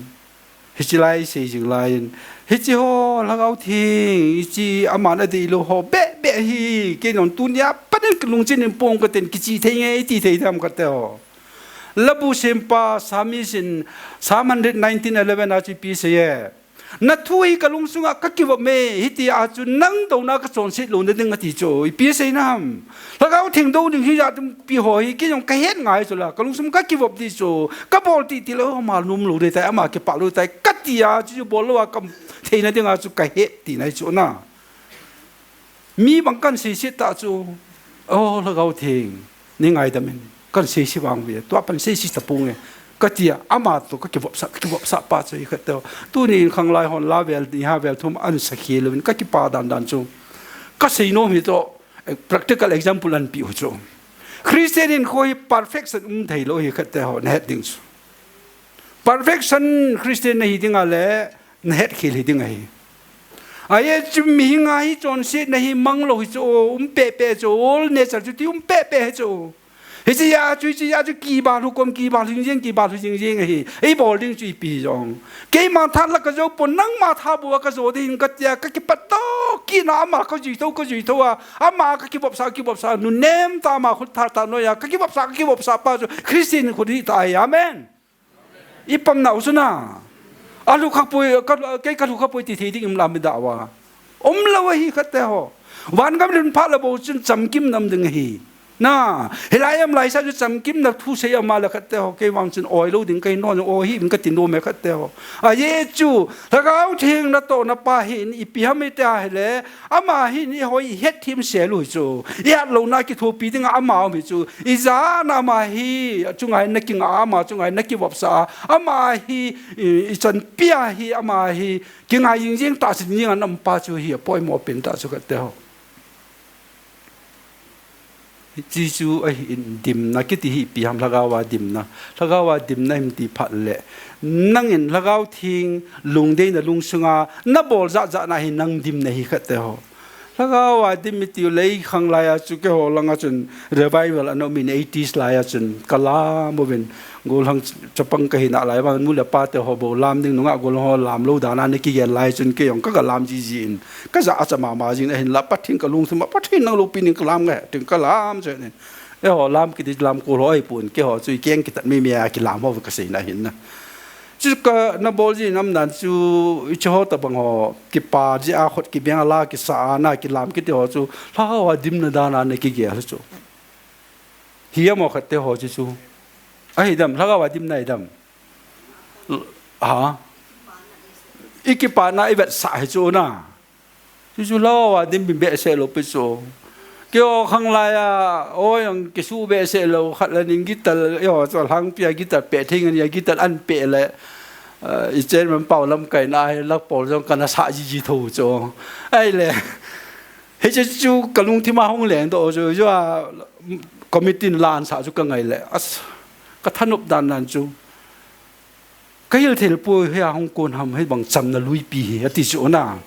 hi chi lai sei jing lai in. Hi chi ho, lhagao thing, hi chi aman a dei lo ho, be, be hi, ke non tu ni a, panen ka lung chin in pong ka ten, ki chi thei nge, ti thei tham khat te ho. Labu sempa Psalmist in Psalm hundred nineteen eleven a chu ipi sei e. Na thu hi ka lungsunga ka kivop me, hiti a chu nang douna ka chonset lou na ding ati chu. Ipi sei na ham. Lhagao theng dou ding hi ja tum pi ho hi kei jong ka het ngai chu la. Ka lungsung ka kivop di chu. Ka bol ti ti lo ama lum lou dei tai, ama kipah lou tai. Ka ti a chu bol lou a ka thei na ding a chu ka het ti nai chu na. Mi bang kan seiset ta chu, oh, Lhagao Theng, nei ngaidam in, kan seiset vang ve, tua pan seiset ta pung e, ka ti a, ama to ka kivopsa, ka kivopsa pa chu hi khat te ho. Tu ni in khanglai hon la vel, ni ha vel thum an sa khel uvin, ka kipa dan dan chu. Ka sei nom hi to, eh, practical example an pi u chu. Christian in kho hi perfection um thei lou hi khat te ho, na het ding chu. Perfection Christian na hi ding a le, na het khel hi ding ahi. A ye chu mihing a hi chonset na hi mang lou hi chu, um pe pe chu, all nature chu ti um pe pe hi chu. Hi chi ya chu, hi chi ya chu kibal hu kom, kibal hu jing jing, kibal hu jing jing ahi. Ei bol ding chu ipi jong. Keima tha la ka jo pon, nangma tha bu a ka jo ding ka ti a, ka kipat to, kina ama ka jui tho, ka jui tho a, ama ka kivopsa, kivopsa, nunem ta ama khut tha ta noi a, ka kivopsa, ka kivopsa pa chu, Christian khut hi ta ahi. Amen. I pam nau chu na. A lhu kha poi, ka, kei ka lhu kha poi ti thei ding im lam mi da wa. Um lou ahi khat te ho. Van gam lhun phat le bou chun chamkim nam ding ahi. Na, hilai am lai sa chu chamkim na thu sei ama le khat te ho. Kei vang chun oi lou ding kei non oi hi im ka ti nom e khat te ho. A ye chu, Lhagao Theng na to na pa hin ipi ham i ti a hile, ama hin i hoi i het thim se lou hi chu. I hat louna kithopi dinga ama um hi chu. I jana ama hi, chunga hin na kinga ama, chunga hin na kivopsa a. Ama hi, i, i chanpi a hi, ama hi, kingai jing jing ta sin jing an um pa chu hi, a poimo pen ta chu khat te ho. Hichi chu ahi in dimna kiti hi ipi ham Lhagao a dimna. Lhagao a dimna him ti phat le. Nangin Lhagao Theng lungdei na lungsunga na bol jat jat na hi nang dimna hi khat te ho. Lhagao a dim i tiu lei khang lai a chu keiho langa chun revival an um in eighties lai a chun ka lam uvin. Golhang chapang ka hina lai vang nu le pa te ho bou lam ding nunga golhang ho lam lou dan a na kigel lai chun kei jong ka, ka lam ji ji in. Ka ja a cha mama jing ahin la Pathen ka lungthim a Pathen nang loupi ning ka lam nge ting ka lam che nin. Eiho lam kiti lam kol ho ahipon keiho chu i keng kitat mi mi a kilam ho ka seina hin na. Chu ka na bol ji nam dan chu i che ho tabang ho kipa ji a khot kibeng a la kisa a na kilam kiti ho chu Lhagao a dimna dan a na kigel chu. Hi amo khat te ho chu chu. Ahi dam, Lhagao a dimna hi dam. L-, ha? I kipana i vetsah hi chu na. Chu chu Lhagao a dim bin behseh lou pi chu. Keiho khang lai a, oi ang kisu behseh lou khat la ning guitar, eiho chu lhangpi a guitar pe thing a ni a guitar an pe le. Eh, i chairman pau lamkai na hi lak pol jong kana sa ji ji tho chu. Ai le. Hiche chu ka lungthim a hung leng doh chu, chu a committee in la an sa chu ka ngai le. As, ka thanop dan dan chu. Ka hil thei poi hi a hung kon ham hi bang chamna luipi hi, ati chu na.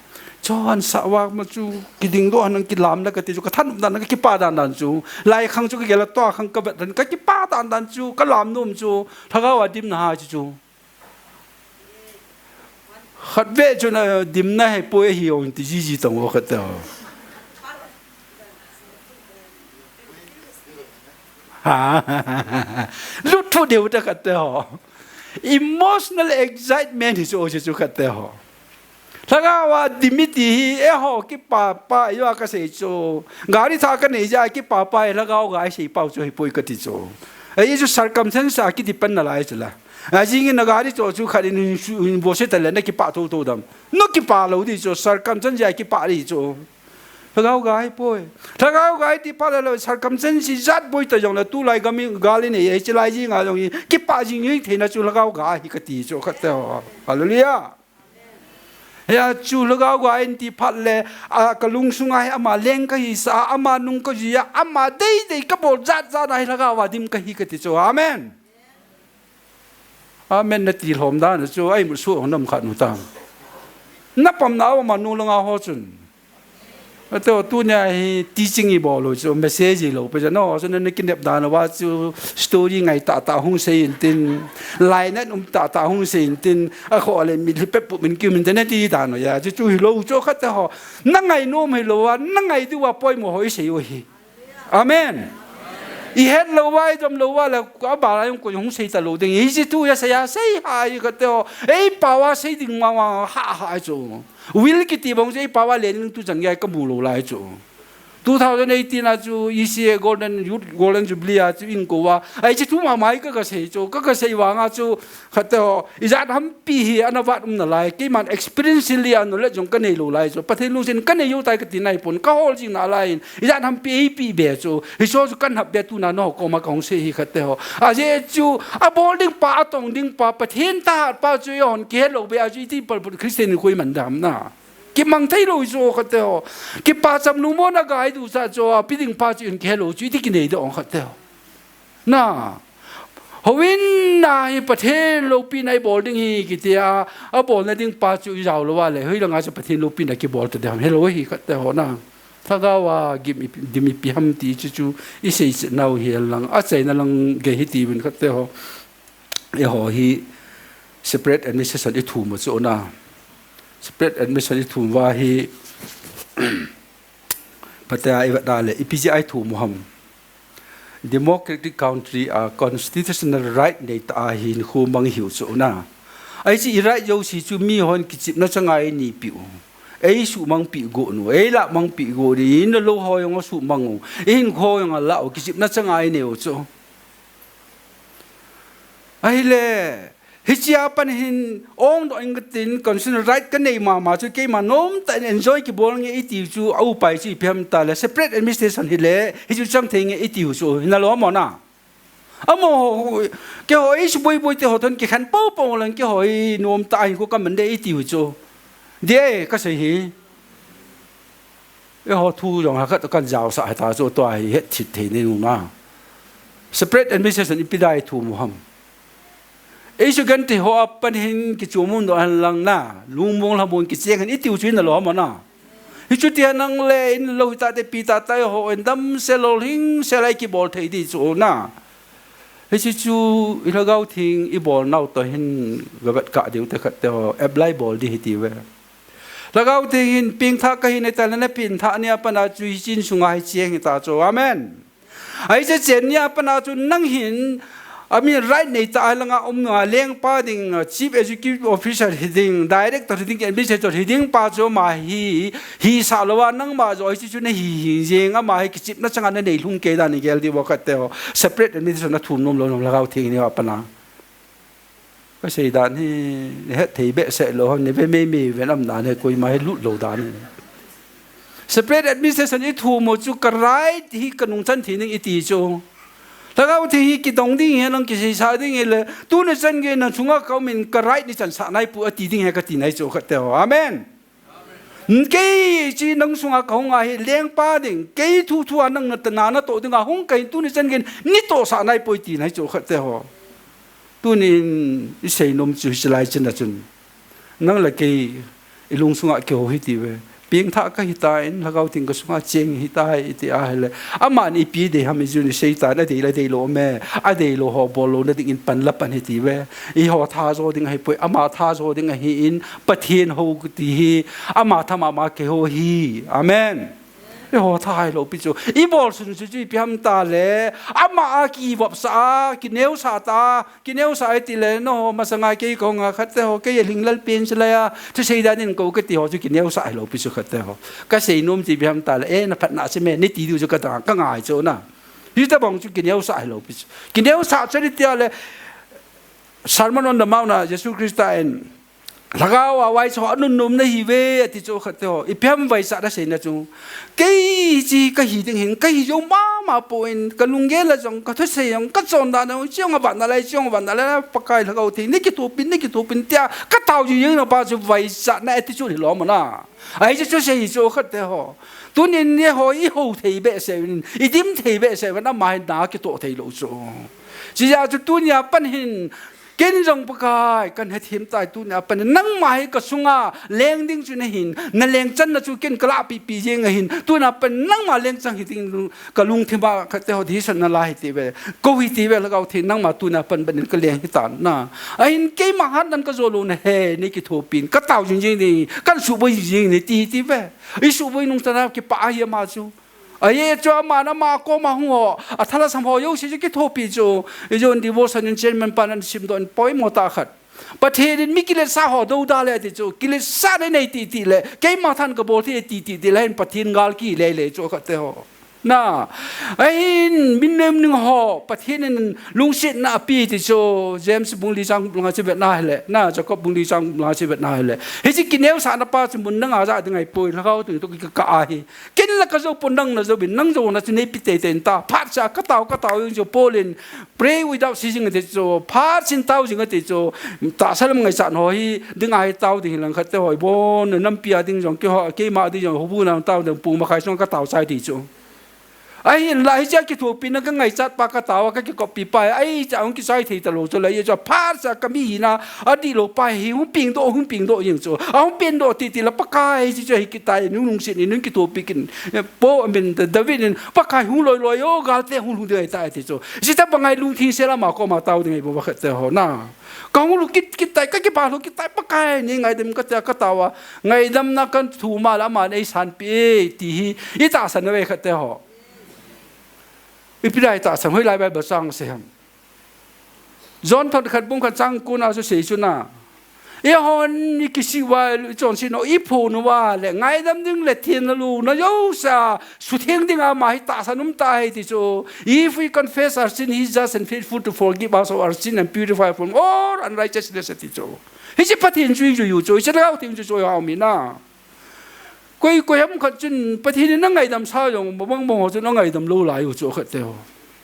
Chon sa wa ma chu, kiding do han kilam na kati chu, ka than dan na ka kipa dan dan chu. Lai khang chu ka gela to khang ka bet dan ka kipa dan dan chu, ka lam nom chu. Lhagao a dimna ha chu chu. Khat ve chu na dimna he po he ong ti ji ji tong o khat te ho. Ha. Lut thu deu ta khat te ho. Emotional excitement hi chu o chu khat te ho. Lhagao a dim i ti hi, eiho kipapa, eiho a ka sei chu. Gari thah ka nei jeh a kipapa, lhagao gai sei pau chu hi poi ka ti chu. Ei chu circumstance a ki depend na lai chu la. A jing in na gari chu chu khat in, in, in bo se ta le na kipa tho tho dam. No kipa lo di chu, circumstance a kipa di chu. Lhagao gai poi. Lhagao gai ti pa le lo, circumstance jat boi ta jong le, tulai gam i gal i nei, ei chi lai jing a jong i, kipa jing i theina chu lhagao gai hi ka ti chu khat te ho. Hallelujah. Hia chu lhagao gai in ti phat le, a, ka lungsunga hi ama leng ka hi sa, ama nung ka ji a, ama dei dei ka bol jat jat a hi lhagao a dim ka hi ka ti chu. Amen. Amen na ti lhom dan chu, ai mu su ong nam khat nu ta. Na pam na ama nu langa ho chun. Ato tunia hi teaching i bol u chu, message i lo pe ja no, chu na kinep dan va chu, story ngai ta ta hung sei in tin, lai na um ta ta hung sei in tin, a kho le mi li pe pu min kiu min te na ti dan ya, chu chu hi lo chu khat te ho. Na ngai nom hi lo a, na ngai diu a poimo ho i sei u hi. Amen. I het lo va, i dom lo va le, ka ba la jong ko hung sei ta lo ding. Hi ji tu ya sei ya sei ha i khat te ho. Ei pa va sei ding ma ma ha ha chu. Will kiti bang chu ei pa va le ning tu jang ya ka mu lo lai chu. Two thousand eighteen a chu E C A Golden Youth Golden Jubilee a chu in ko va. Ai chu tu ma mai ka ka sei chu. Ka ka sei vang a chu khat te ho. I jat ham pi hi ana vat um na lai. Keiman experience li a knowledge jong ka nei lo lai chu. Pathen lungset in ka nei u tai ka ti nai pon. Ka hol jing na lai in. I jat ham pi ei pi be chu. Hi chu chu kan hap be tu na no ko ma ka hung sei hi khat te ho. A je chu a bol ding pa, a tong ding pa, Pathen thahat pa chu i hon ki het lo be a chu i ti pal put Christian koi man dam na. Ki mang thei lo chu khat te ho. Kipa cham lungmon a gai du cha chu a pi ding pa chu in ki het lo chu i ti ki nei de ong khat te ho. Na. Houin na hi Pathen loupina i bol ding hi kiti a, a bolna ding pa chu i jao lou a le, hoilanga chu Pathen loupina kibol ta ding ham, helou hi khat te ho na. Lhagao a gim i, dim ipi ham ti chu chu i sei chet nau hi lang, a chaina lang gei hi ti uvin khat te ho. Eiho hi separate administration i thum u chu na. Separate administration i thum uva hi, phatea i vet a le, ipi jeh a i thum u ham. Democratic country a constitutional right nei ta a hinkho mang hiu chu na. Ahi chu i right jouse chu mihon kichepna changa i neipiu. Ei suhmang peh got u, ei lahmang peh got u, i in le lou ho jong asuhmang u, i hinkho jong alah u, kichepna changa i neiu chu. Ahile, hichea pat hin ongdoh inge katin, constitutional right ka nei mama chu keima nomtah in enjoy kibol nge i tiu chu, a upai chu ipi ham tile, separate administration hile, hichu chang thei nge i tiu chu, hina lou mo na. Amaho, keiho i suboi boi te ho thon kikhen poupou leng keiho i nomtah a hinkho ka man de i tiu chu. Dia ka sei hi. Eiho thu jong hakhat kan jaosah hita chu tua hi het thit thei nei u na. Separate administration ipi dia i thum u ham. Ei sugenthei ho a pat hin kichom umdoh hen lang na. Lungmong lhamon kicheng hen i tiu chu hina lou mo na. Hichu tia nang le in lou hita te pi tata eiho in damsel lolhing sel a i kibol thei di chu na. Hichu chu i Lhagao Theng i bol nau toh hin ga vet kah diu te khat te ho apply bol di hiti uve. Lhagao Theng hin pengthah ka hi nai tale na pengthah nia pat a chu hiche insunga hi cheng hita chu. Amen. Ahi che chen nia pat a chu nang hin, a min right nei ta a langa um nunga lengpa ding, chief executive officer hi ding, director hi ding, administrator hi ding pa chu ama hi, hisah lou a nangma joh hiche chu na hi hi jeng, ama hi kichepna changa na nei lhung kei dan i gel diu khat te ho, separate administration na thum nom lou nom Lhagao Theng nia pat a. Ka sei dan hi, het thei behseh lou ham, nei ve mei mei ven am dan hi, koima hi lut lou dan hi. Separate administration i thum u chu ka right hi ka nungchan thei ning i ti chu. Lhagao Theng hi kidong ding hi nang kiseisa ding hi le, tuni chan gei nang chunga ka um in ka right nei chansah nai pu a ti ding hi ka ti nai chu khat te ho. Amen. Kei chi nang sunga ka hung a hi lengpa ding, kei thu thu a nang na ta na na toh ding a hung ka hin tuni chan gei nei tohsah nai poi ti nai chu khat te ho. Tunin i seinom chu hiche lai chan a chun. Nang le kei i lungsunga keiho hi ti uve. Pengthah kahitan, Lhagao Theng kasunga cheng hitai iti ahile, aman ipi dei ham ijun, Satan adei la deilou me, adeilou ho bollouna dingin pan la pan hiti ve. Eiho thajo ding ahipoi, ama thajo ding ahin, Pathen hou kiti hi, ama thamama keiho hi. Amen. Eiho thailou pi chu. Ibol sun chu chu ipi ham tale, ama a kivopsa a, kineosah ta, kineosah iti le, no, masanga kei kahunga khat te ho, kei a lhinglel pen chu la a, thusei dan in kou kati ho chu kineosah hilou pi chu khat te ho. Kasei nom chu ipi ham tale, eh, naphatna chu me, niti diu chu kadang, kangai chu na. Hitobang chu kineosah hilou pi chu. Kineosah chu iti le, Sermon on the Mount a Jesu Christa in, Lhagao a vaicha ho anunnom nahiuve ati chu khat te ho. Ipi ham vaicha naseina chu. Kei hiche kahi ding hin, kahi jou mama poi, kalunggel a jong, kathusei jong, kachondan jong, chong avat nalai, chong avat nalai, Pakai Lhagao Theng, nei kithopin, nei kithopin tia, katao jing jing na pa chu vaicha na attitude hilou mana. Ahi chu, chu sei chu khat te ho. Tunin eiho, ihou thei behseh in, idim thei behseh in, ama hin na kitoh theilou chu. Chuti a chu tunia pan hin, ken jong Pakai, kahin hethem tai tunia pan, nangma hi kasunga, leng ding chu nahin, naleng channa chu ken kalahpeh peh jeng ahin, tunia pan nangma lengchang hiding, kalungthim a khat te ho decision nala hiti ve. Kou hiti ve Lhagao Theng nangma tunia pan ban in kaleng hitan na. Ahin keima hatnan kajo lou nahe, nei kithopin, katao jing jing nei, kahin suboi jing nei ti hiti ve. Isuboi nung tana kipah ahi ama chu. Ahi chu ama na ama koma hung ho, athalasam ho jouse chu kithopi chu. Ijun devotion in chairman pan ahin simdoh in poimo tah khat. Pathen in mi kiletsah ho dou da le ti chu, kiletsah nei nei ti ti le, keima than kabol thei ti ti ti le, hin Pathen gal kile le chu khat te ho. Na, ahin, min nem ning ho, Pathen in lungsetna ape ti chu, James bung li chang gup langa chu vetna hile, na, Jacob bung li chang gup langa chu vetna hile. Hiche kineosahna pa chu mun dang a ja ding ahipoi, Lhagao Theng toh kikah ahi. Ken la kajou pon nang najou bin, nang jouna chu neipe teitei in ta, phat cha katao, katao jing chu Paul in, Pray without ceasing ati chu, phat chin tao jing ati chu, tahsa lam ngaichat ho hi, ding ahi tao ding hilang khat te ho, ibon, nampi a ding jong, keiho, keima ding jong, houbung a tao ding, pung makhai sunga katao chai ti chu. Ahinla hiche kithopina kangaichat pa katao, kakikoppi pa, ahi cha hung kichai thei talou chu, la, ahi chu, phat cha kami hina, adihlou pa hi, hung pengdoh, hung pengdoh jing chu, ahung pengdoh ti ti la Pakai, hiche chu, hi kitai, nung lungset in, nung kithopi kin, Paul, I mean, David in, Pakai hung loi loi o, galte hung lhung ding ahitai ti chu. Hiche tobang a lungthim sel a ama koma tao ding ahi bou khat te ho na. Kahung lhu kit kit tai, kakipah lhu kit tai, Pakai nei ngaidam kate katao a. Ngaidamna kathum a le aman eisanpeh e ti hi, itahsan uve khat te ho. Ipi dia itahsan, hoilai Bible chang asei ham. John thot khat bung khat chang ko na chu sei chu na. Eihon ikisih uva, ichonset nau, iphon uva le, ngaidam ding le thenna louna jouse a, sutheng dinga ama hi tahsan um tahi ti chu. If we confess our sin, he is just and faithful to forgive us of our sin and purify from all unrighteousness ti chu. Hiche Pathen chu ijui u chu, hiche Lhagao Theng chu chu iha um hi na. Koi, koi ham khat chun, Pathen in angaidam sa jong, bang bang ho chun angaidam lou lai u chu khat te ho.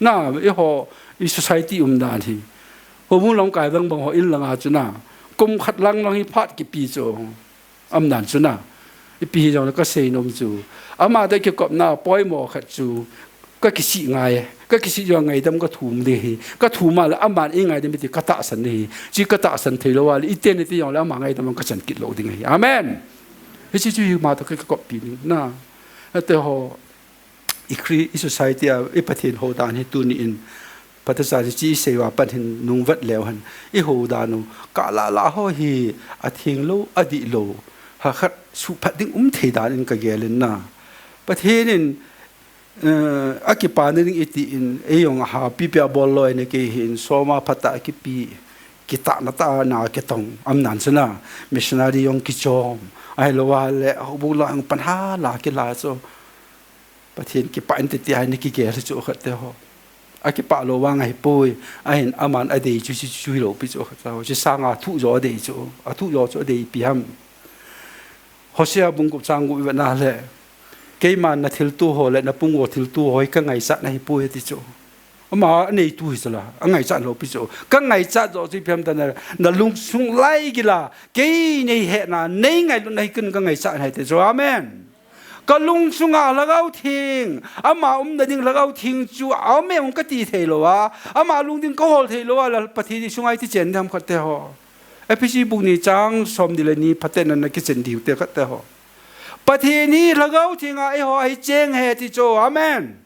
Na, eiho, i society umdan hi. Houbung lamkai bang bang ho in langa chu na. Kum khat lang lang hi phat kipe chu. Umdan chu na. Ipi hijongle kasei nom chu. Ama toh kikopna poimo khat chu. Kakisih ngai. Kakisih jong ngaidam kathum ding ahi. Kathum a le aman eingaidam e ti katahsan ding ahi. Hiche katahsan theilou a le, iten iti jongle ama ngaidam a kachan kit lou ding ahi. Amen. Hiche chu hi ama toh kakikoppi ding na. Ate ho, i Chri-, i society a, i Pathen houdan hi tuni in, Pathen cha hiche isei uva pan hin nung vet leu hen, i houdan u, kalah lah ho hi, atheng lou, adih lou, ha khat suhphat ding um thei dan in kagel in na. Pathen in, eh, akipana ding iti in, eijong ha pipi a bol loi na kei hin, soma phatah kipe, kitahna tah a na kitong, umdan chu na, missionary jong kichom, ahilou a le, houbung lang pan ha la kila chu. Pathen kipah in titi ahi na kigel chu khat te ho. Akipah lou vang ahipoi, ahin aman adei chu, chu, chu hilou pi chu khat te ho. Hiche sanga thuh jo adei chu, athuh jo chu adei ipi ham. Hosea bung gup chang gup i vet na le. Keiman nathilto ho le napung uva thilto ho hi kangaichat na ahipoi ati chu. Ama aneitu hi chu la, angaichat lou pi chu. Kangaichat jo chu ipi ham tile, nalungsung lai gila, kei neihetna, neingailutna hi ken kangaichat na ahi ti chu. Amen. Kalungsunga Lhagao Theng, ama umna ding Lhagao Theng chu, aume ung kati thei lou a, ama lung ding kahol thei lou a, la Pathen isunga iti chen ding ham khat te ho. Ephesi bung ni chang som ni le ni phaten na kichen diu te khat te ho. Pathen hi Lhagao Theng a eiho a hi cheng ahi ti chu. Amen.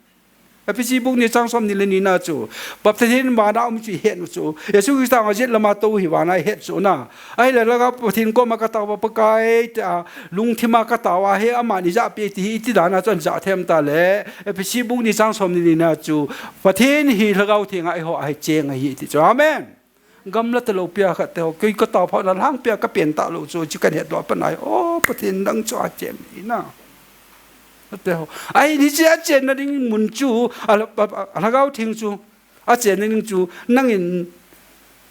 Ephesi bung ni chang som ni le ni na chu. Pathen vana um chu ihet u chu. Jesu Christa nga jet lama tou hi vana ihet chu na. Ahile Lhagao Pathen koma katao va Pakai tia lungthima katao a hi aman ijahpi ti hi iti dan a chu anjah them ta le. Ephesi bung ni chang som ni ni na chu. Pathen hi Lhagao Theng a eiho a hi cheng ahi ti chu. Amen. Gamla talou pia khat te ho, kei katao phat na lhang pia kapen talou chu, chu kahet doh pa nai. O, Pathen nang chu achen hi na. Khat te ho. Ahi ni chu achen na ding mun chu, a, a, a, a Lhagao Theng chu, achen na ding chu, nangin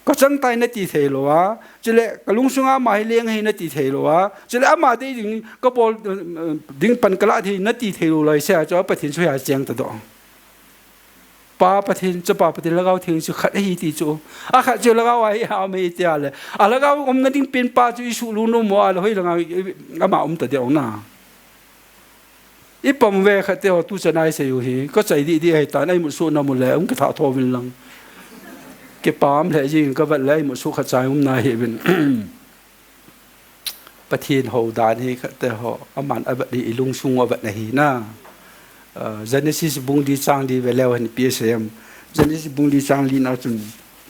kachang tai nati thei lou a, chule kalungsunga ama hi leng ahi nati thei lou a, chule ama dei ding, kabol, eh, ding pan kalah thei nati thei lou lai se a chu, Pathen chu hi acheng ta doh. Pa Pathen, Chapa Pathen, Lhagao Theng chu khat ahi ti chu. Akhat chu Lhagao a hi a um ahi tia le. A Lhagao umna ding pen pa chu isuh lou nom mo a le hoi langa i, i, ama um ta ding na. Ipom ve khat te ho tu chan a isei u hi. Kachai didi ahi tan, imut suh na mu le, um kitha tho vin lang. Kipah le jing kavet le, imut suh khat chai um na hi vin. Pathen hou dan hi khat te ho, aman avet hi ilungsung avet na hi na. Ah, Genesis bung li chang li ve leu hen P S M. Genesis bung li chang li na chun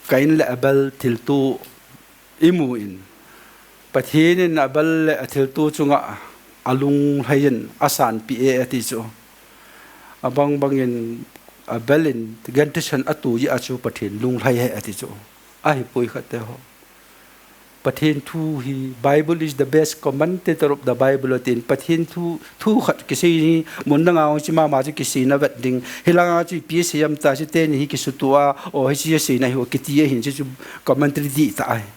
Cain le Abel thilto imu in. Pathen in Abel le athilto chunga alunglhai in asanpi e ati chu. Abang bang in Abel in gan thisan atoh jeh a chu Pathen lunglhai e ati chu. Ahipoi khat te ho. Pathen thu hi, Bible is the best commentator of the Bible, atin Pathen thu, thu khat kisei hi, mun dang a hung chi mama chu kisei na vet ding. Hilanga chu ipi asei ham ta chu teni hi kisutua, o hiche asei na hi o kiti ahin chu, chu commentary dih ta ahi.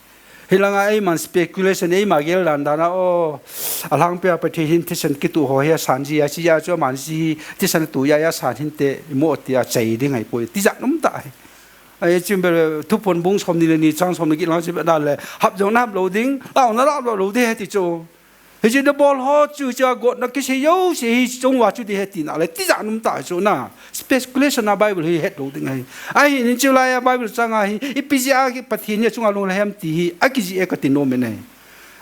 Hilanga eiman speculation, eima gel dan dan a, o, alhangpia Pathen hin thisan kitoh ho hi asan ji a, chi a chu aman ji thisan toh a, asan hinte, imo tia chai ding ahipoi, tijat um ta ahi. Ahi, chun bel, Thuphon bung som ni le ni chang som ni kit lang chu bel na le, hap jong na hap lou ding, lau na lau lou ding ahi ti chu. Hiche nabol ho chu, chu a gotna kisei jouse hi chung uva chu ding ahi tina le, tijat um ta chu na. Speculation a Bible hi het lou ding ahi. Ahi, nin chu lai a Bible chang a hi, ipi jeh a Pathen hi achunga lunglhai ham ti hi, akijih e kati nom in ahi.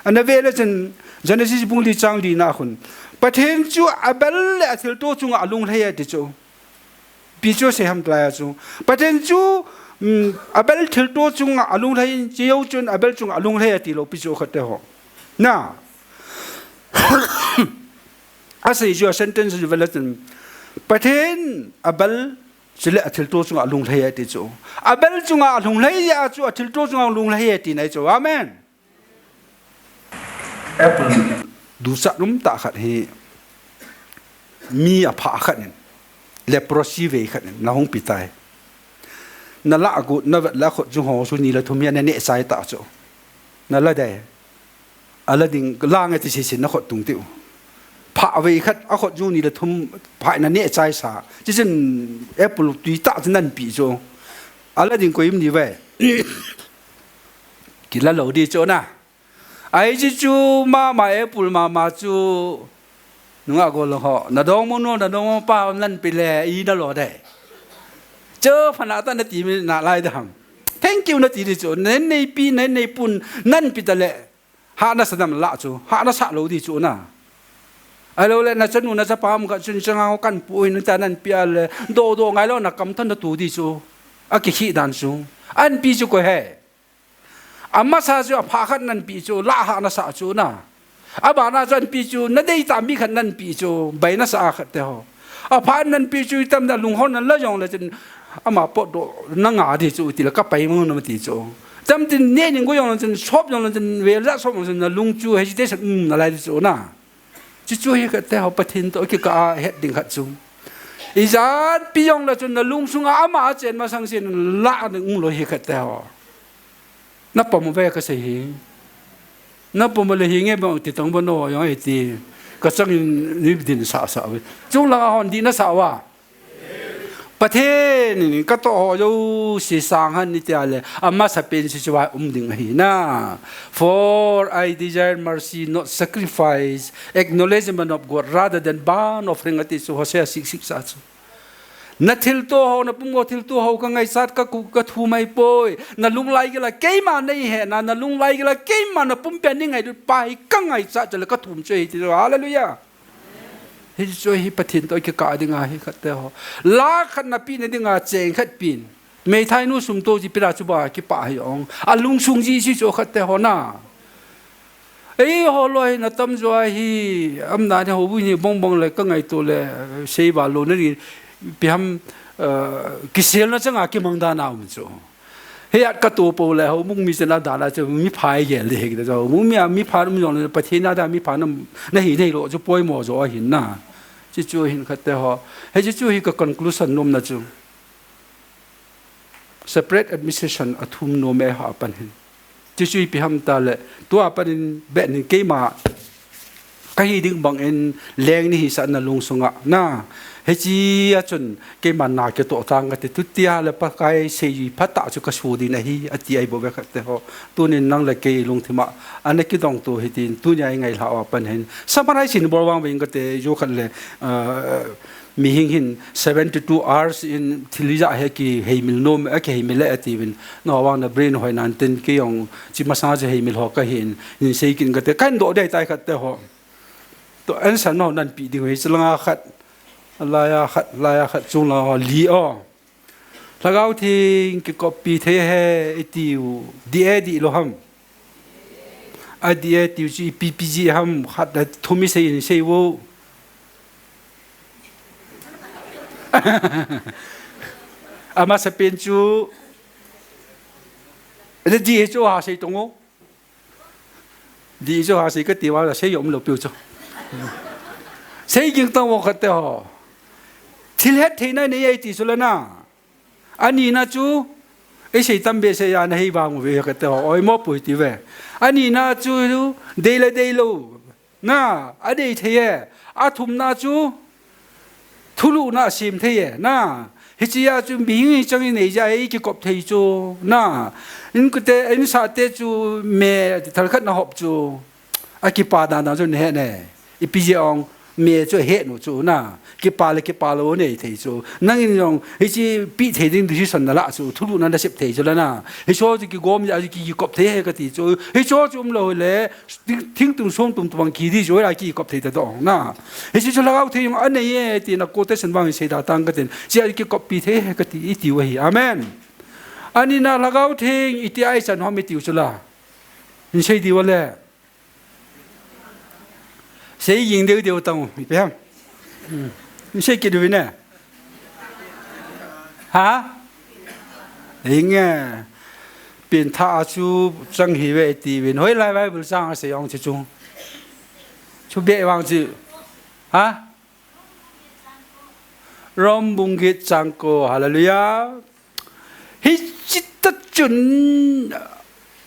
Ana ve le chun, Genesis bung li chang li na khun. Pathen chu Abel le athilto chunga alunglhai e ti chu. Ipi chu asei ham ti lai a chu. Pathen chu, um, Abel thilto chunga alunglhai in, chi jou chun Abel chunga alunglhai ati lou pi chu khat te ho. Na. Asei chu a sentence chu ve le chun. Pathen Abel chule athilto chunga alunglhai ati chu. Abel chunga alunglhai a chu athilto chunga alunglhai ati na chu. Amen. Apple duchat um tah khat hi mi aphah khat in, leprosy vei khat in, na hung pi tai. Na lah a gu, na vet le a khut jung ho chu ni le thum hi ana neh chai ta chu. Na la dei. A la ding, la nge ti si si na khut tung tiu. Phah vei khat, a khut jung ni le thum, phah na neh chai sa. Chi chin apple tui tah chu nan pi chu. A la ding koi um ni ve. Kila lou di chu na. Ai chi chu mama apple mama chu nunga go lo ho. Na dong mo nu, na dong mo pa nan pi le i na lo de. Chu phana ta na ti mi na lai dam. Thank you na ti di chu. Nen nei pi, nen nei pun, nan pi ta le. Ha na sa dam la chu. Ha na sa lou di chu na. Ai lo le na chanu na chapa um khat chun changa ho kan pu in ta nan pi a le. Do do ngai lo na kam than na tu di chu. A ki khi dan chu. An pi chu ko he. Amasa chu aphah khat nan pi chu, la ha na sa chu na. Abana chu an pi chu, na dei ta mi khat nan pi chu, bai na sa khat te ho. Aphah nan pi chu, itam da lunghon nan la jong le chun, ama pot do, na nga di chu, ti le ka pai mo na ti chu. Tam tin ne ning go jong le chun, sop jong le chun, vel ja sop jong le chun, na lung chu, hesitation, um, na lai di chu na. Chu chu hi khat te ho Pathen toh kikah a het ding khat chu. Ijat pi jong le chun na lungsunga ama a chen masang sin la ding um lou hi khat te ho. Na pom ve ka sei hi. Na pom le hi nge bang ti tong bo no jong e ti. Ka chang in ni din sa sa ve. Chung langa hon di na sa uva. Pathen in ka toh ho jouse sang hen ni tia le, amasa pen chu chu a um ding ahi na. For I desire mercy, not sacrifice, acknowledgement of God rather than burnt offering ati chu Hosea six six a chu. Na thilto ho, na pumgo thilto ho ka ngaichat ka ku, ka thum ahi poi. Na lunglai gila keima nei he na, na lunglai gila keima na pumpia nei ngailut pa hi ka ngaichat chu le ka thum chu ahi ti chu. Hallelujah. Hichu hi Pathen toh kikah dinga hi khat te ho. Lakh khat napeh na dinga cheng khat pen. Meithai nu sum to ji pira chu ba kipah hi ong. Alungsung ji si chu khat te ho na. Eiho loi na tamjo a hi, amna ni ho bu ni bong bong le ka ngaito le, sei ba lo na ri, ipi ham, eh, kiselna changa kimang dan a um chu. Hia ka to po le ho mung mi chana dan a chu mi phai gel de he ki ta chu. Mung mi a mi pha um jong le Pathen a da mi pha na, na hi nei lo chu poimo jo a hin na. Chuchu hin khat te ho. Hichu hi ka conclusion nom na chu. Separate administration a thum nom e ha pan hin. Chuchu ipi ham ta le, tua pan in bet nin keima ka hi ding bang in leng ni hi sa na lungsunga na. Hichi a chun keima na kitoh tang kati, tutia le Pakai sei phat ta chu ka su ding ahi, ati ai bo ve khat te ho. Tunin nang le kei lungthima ana kidong tu hi tin, tunia i ngai lha a pan hin. Summarize in bol vang ve ing kate, jo khat le, ah, mihing hin seventy two hours in thil ijat hi kiheimil nom, akiheimil le ati vin. No vang na brain hoi nan tin kei jong chi masang chu heimil ho ka hin, hin sei kin kate, kan do dei tai khat te ho. To answer no nan pe ding hi, chulanga khat, laiya khat, laiya khat, chunglang ho li o. Lhagao Theng kikoppi thei ahi i tiu, dih e dih lou ham? A dih e tiu chu ipi pi ji ham, khat le thum i sei in sei vo. Amasapen chu, a dih e chu ha sei tong o. Dih chu ha sei ka ti va, sei jong um lou piu chu. Sei ging tang vo khat te ho. Thil hetthei na nei e ti chu le na. Ani na chu, i sei tam behseh a na hei vang u ve khat te ho. Oimo pui ti ve. Ani na chu, dei le dei lou. Na, a dei thei e. A thum na chu, thulhuhna a sem thei e, na. Hichia chu mihing hi chang i nei jeh a i kikop thei chu, na. In kute, in sate chu me thal khat na hop chu. A kipa dan dan chu na he ne. Ipi jeh ong me chu he nu chu, na. Kipa le kipa lou nei thei chu. Nang in jong, hichi pe thei ding decision na la chu. Thulhuhna na sep thei chu la na. Hicho chu kigom jeh a chu ki, kikop thei he ka ti chu. Hicho chu um lou le, Thing, thingtung som tum tum bang ki di chu, a kikop thei ta dong na. Hichi chu Lhagao Theng jong a nei e, ti na quotation bang sei da tang ka tin. Chia kikoppi thei he ka ti, i tiu ahi. Amen. Ani na Lhagao Theng, i ti ai chan hom i tiu chu la. In sei diu le. Sei jing deu deu tang, i pe ham. Hmm. In sei kit diu ne. Ha? Inge, pin tha a chu chang hi ve ti vin. Hoilai Bible chang a sei ong chi chu. Chu be vang chi. Ha? Rom bung get chang ko. Hallelujah. Hichi ta chun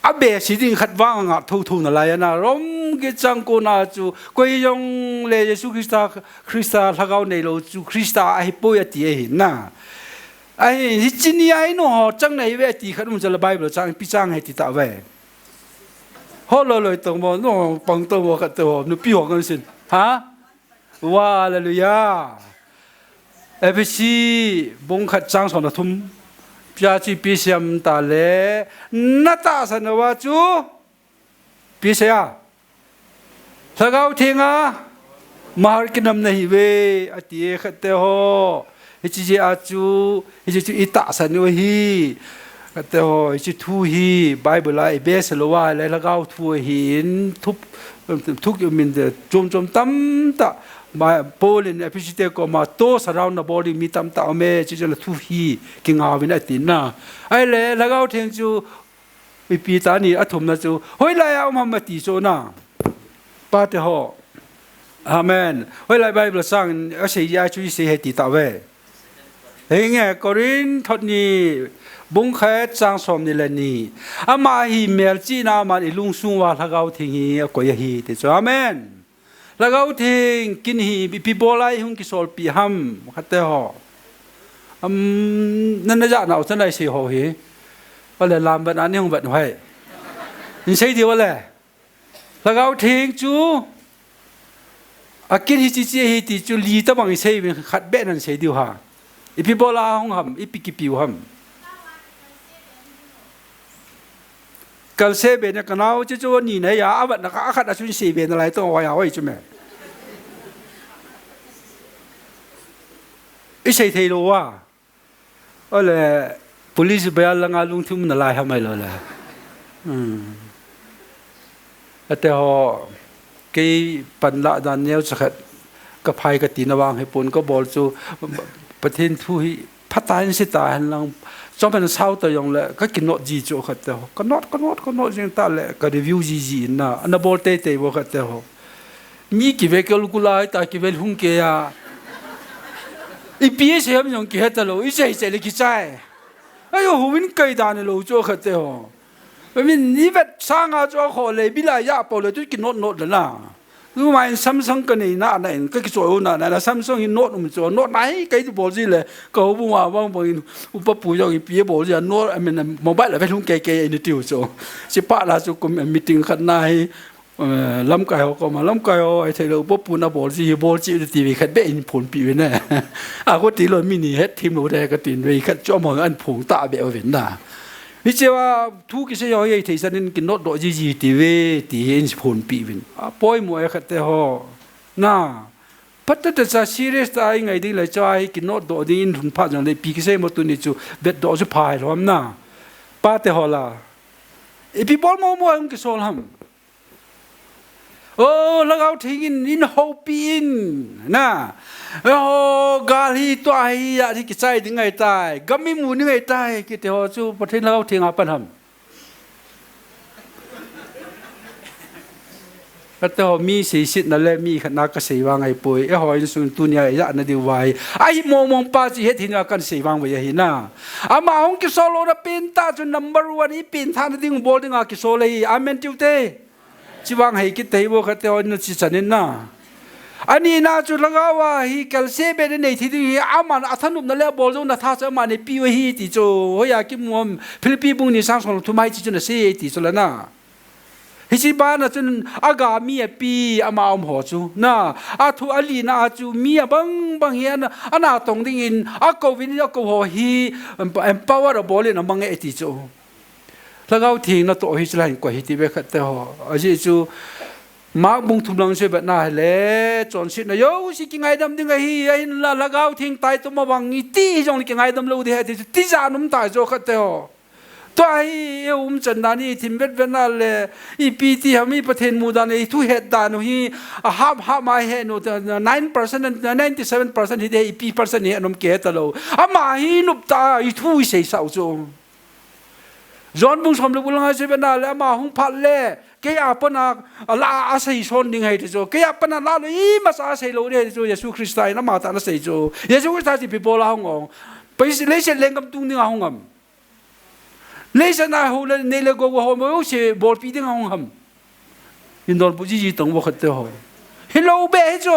a be si ding khat vang a nga tho tho na lai a na. Rom get chang ko na chu. Koi jong le Jesu Christa, Christa Lhagao nei lou chu Christa ahi poi a ti ahi na. Ahi, hichi ni ai no ho chang nei ve ti khat um chu la Bible chang pi chang he ti ta ve. Ho loi loi tong mo, no pang tong mo khat to ho, nupi ho kan sin. Ha? Wa, hallelujah. Ephesi bung khat chang som le thum. Pia chi pi siam ta le, na tahsan uva chu. Pi sia. Lhagao Theng a, mahal kinam na hi ve, a ti e khat te ho. Hichi jeh a chu, hichi chu i tahsan u hi. Khat te ho, hichi thu hi, Bible a i be sa lou a, le Lhagao thu hi in, thup, thuk min de, chom chom tam ta. Ma, Paul in Ephesi te koma, to surround na body mi tam ta, ome, chi chu la thu hi, kingau vin a ti na. Ai le, Lhagao Theng chu, Ipi ta ni a thumna chu, hoilai a um ham a ti chu na. Pa te ho. Amen. Hoilai Bible chang a sei a chu i sei he ti ta ve. Hei nge Corinth thot ni bung khat chang som ni le ni. Ama hi melchihna man i lungsung uva Lhagao Theng hi a koi ahi ti chu. Amen. Lhagao Theng kin hi ipi bol a i hung kisolpi ham, khat te ho. Am, na na ja nau chan ai sei ho hi. Ole lam ban ani hung ban hai. In sei di ole. Lhagao Theng chu a kin hi chi chi hi ti chu li ta bang i sei vin khat be nan sei diu ha. Ipi bol a hung ham, ipi kipiu ham. Kal se be na ka nau chu chu ni na ya, a vat na ka khat a chu se be na lai to wa ya wai chu me. Isei thei lou a. Ole, police bia langa lungthim na lai ham ai lo le. Hmm. Ate ho, kei panla dan neo chakhat ka phai ka tina vang hi pon ka bol chu Pathen thu hi phata in sita hen lang chom hen sau ta jong le ka kinot ji chu khat te ho. Ka not, ka not, ka not jing ta le ka review ji ji in na. Ana bol tei tei bo khat te ho. Mi kive kel kulai ta kive hung ke ya. I pi se ham jong ki heta lo, i sei sei le ki chai. Ayo, hu min kai dan lo chu khat te ho. Min ni vet sanga chu kho le bila ya po le tu ki not not le na. Nu mai Samsung ka nei na na in ka ki choi na na na Samsung in not um chu not nai kai tu bol ji le ka hu bu ma bang bang in upa pu jong i pi bol ji a not, I mean, mobile le vet hung ke ke in tiu chu. Si pa la chu kum meeting khat na hi. Eh, lamkai ho koma, lamkai ho, ai thei lo, upa puna bol ji, bol ji ti ve khat be in phone pi ve ne. A ko ti lo mi ni het thim lo de ka tin ve khat chom ho an phone ta be o ven na. Hi che wa thu ki se yo ye thei san in ki not do ji ji ti ve ti in phone pi vin. A poi mo e khat te ho. Na. Pat ta ta cha serious ta ai ngai ding le cha ai ki not do ding in hun pha jong le pi ki se mo tu ni chu bet do chu phai lom na. Pa te ho la. I pi bol mo mo ang ki sol ham. O, Lhagao Theng in, in houpi in, na. O, gal hi tua hi, ya hi kichai ding ngai tai, gam imu ding ngai tai, kiti ho chu, Pathen Lhagao Theng a pan ham. Kati ho mi seiset na le mi khat na ka sei vang ahi poi, eiho insung tunia ya na diu vai. Ahi mong mong pa chi het hin a kan sei vang vai ahi na. Ama hung kisol lona pen ta chu number one i pen tha na ding bol ding a kisol ahi. Amen tiu te. Chi vang hei kit thei bo khat te ho na chi chan in na. Ani na chu Lhagao a hi kal se be nei thi ding hi aman a thanop na le bol jo na tha chu aman nei pi u hi ti chu. Hoiya kimu am Philippi bung ni sang song thum a hi chi chu na sei ti chu la na. Hichi bana chun aga mi api ama um ho chu. Na, a thu a li na a chu mi abang bang hi ana, ana tong ding in a ko vin a ko ho hi empower a bol in a mang e ti chu. Lhagao Theng na to hi chulai ko hi ti ve khat te ho. A ji chu Mark bung thum lang se bet na le chonset na yo si ki ngaidam ding ahi, ahin la Lhagao Theng tai to ma bang i ti jong ki ngaidam lo de he ti chu ti ja num tai jo khat te ho. Tua hi i um chan dan hi thim vet vet na le ipi ti ham i Pathen mu dan i thu het dan u hi a hap hap mai he nu nine percent and ninety seven percent hi de ipi percent hi anom ke ta lo. Ama hi nup ta i thu i sei sau chu. John bung som le bung nga se vet na le ama hung phat le kei a pana a la a sei son ding hai ti chu. Kei a pana la lo i ma sa sei lo de ti chu Jesu Christa in ama ta na sei chu. Jesu Christa ti pi bol a hung ong. Pai le se lengam tung ding a hung am. Leiset a ho le nei le gou ho mo se bolpi ding a hung ham. Hin dolpu ji ji tong bo khat te ho. Hi lo be hi chu.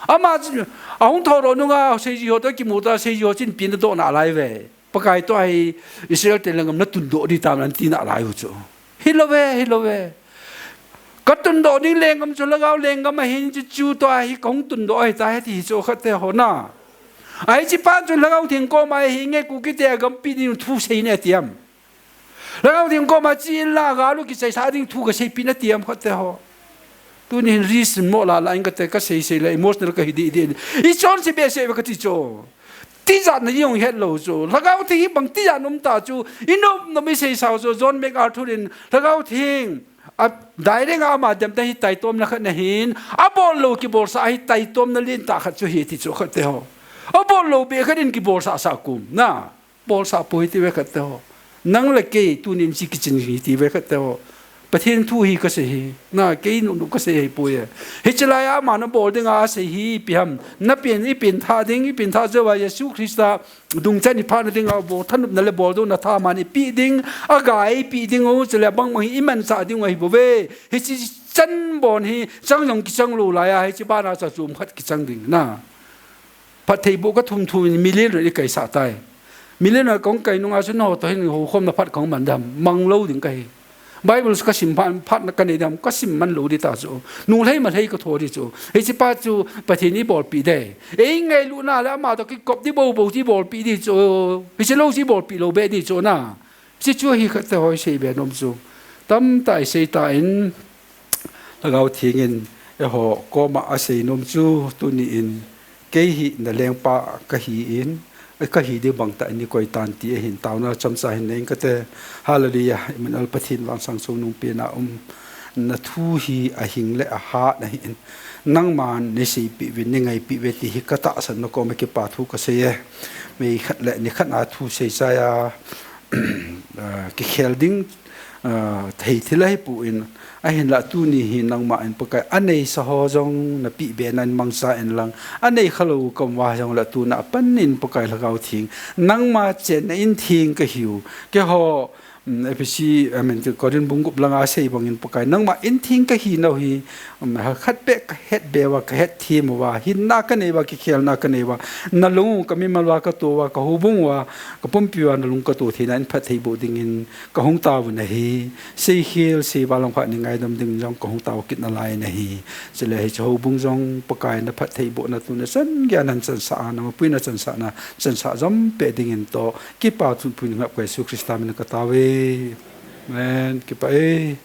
Ama chu, a hung thou ro nunga sei ji ho to kimu ta sei ji ho chin pin do na lai ve. Pakai to ahi Israel te lengam na tun do di tam nan ti na lai u chu. Hi lo ve, hi lo ve. Ka tun do ding lengam chu Lhagao lengam ahin chu chu to ahi ka hung tun do ahi ta he ti chu khat te ho na. Ai chi pan chu Lhagao Theng koma hi nge Kuki te gampi ding thu sei ne tiam. Lhagao Theng koma chi in la ga lu ki sei sa ding thu ka sei pi na tiam khat te ho. Tuni hin ri sim mo la la in ka te ka sei sei la emotional ka hi di di. I chon si be se ka ti chu. Ti jat na yong het lo chu. Lhagao Theng hi bang ti jat um ta chu. I nom nom i sei sau chu John MacArthur in Lhagao Theng a dai reng a ama dem ta hi tai tom na khat na hin. A bol lo ki bol sa hi tai tom na lin ta khat chu hi ti chu khat te ho. A bol lo be khat in ki bol sa sa kum na. Bol sa poi ti ve khat te ho. Nang le kei tunin chi kichin hi ti ve khat te ho. Pathen thu hi ka sei hi. Na kei nu nu ka sei hi poi e. Hi chilai a ma na bol ding a sei hi pi ham. Na pin i pin tha ding i pin tha jo va Jesu Christa dung chan i pha na ding a bol thanop na le bol do na tha ma ni pi ding a gai pi ding u chule bang bang hi i man sa ding u hi bo ve. Hi chi chan bon hi chang long ki chang lo lai a hi chi ba na cha chum khat ki chang ding na. Phat thei bu ka thum thum in million i kai sa tai. Million a kong kai nunga chu no to hin ho khom na phat kong man dam. Mang lo ding ka hi. Bible ka sim phat, phat na ka nei dam, ka sim man lo di ta chu. Nu lhei ma lhei ka tho di chu. Hi chi pa chu Pathen i bol pi de. Ei ngai lu na la ma to ki kop di bo bo ti bol pi di chu. Hi chi lo ti bol pi lo be di chu na. Chi chu hi khat te hoi sei be nom chu. Tam ta i sei ta in Lhagao Theng in eiho koma a sei nom chu tuni in Kei hi nalengpa kahi in, kahi ding bang tah in nei koi tan ti ahin taona chomcha hin nei ing kate. Hallelujah, Emmanuel Pathen vang sang chung nung pen a um. Nathu hi ahing le ahat ahin. Nangman nei seipeh uvin, nei ngaipeh uve ti hi katahsan na koma kipa thu kasei e. Mei khat le ni khat a thu sei chai a, ah, kikhel ding, ah, thei thil ahi pon, ahinlah tuni hi nangma in Pakai, anei sa ho jong napeh be nan mangcha in lang, anei khalou kaum uva jong lah tuna pan in Pakai Lhagao Theng, nangma chenna in theng kahiu, keiho, um, Ephesi, I mean, Korin bung gup langa sei bang in Pakai, nangma in theng kahi nau hi, um, khat beh kahet be uva, kahet them uva, hinna kanei uva, kikhelna kanei uva, nalung u kamimal uva kato uva, kahoubung uva, kapumpi uva nalung kato theina in phattheiboh ding in kahung tao u ahi. Seikhel, seival lam khat nei ngaidam ding jong kahung tao kit nalai in ahi. Chule hiche houbung jong Pakai na phattheibohna tuna chan geiya nahin chansah a, na mapui na chansah na, chansah jom peh ding in toh, kipa thupeh ngap Jesu Christa min a katao e. Amen. Kipa e.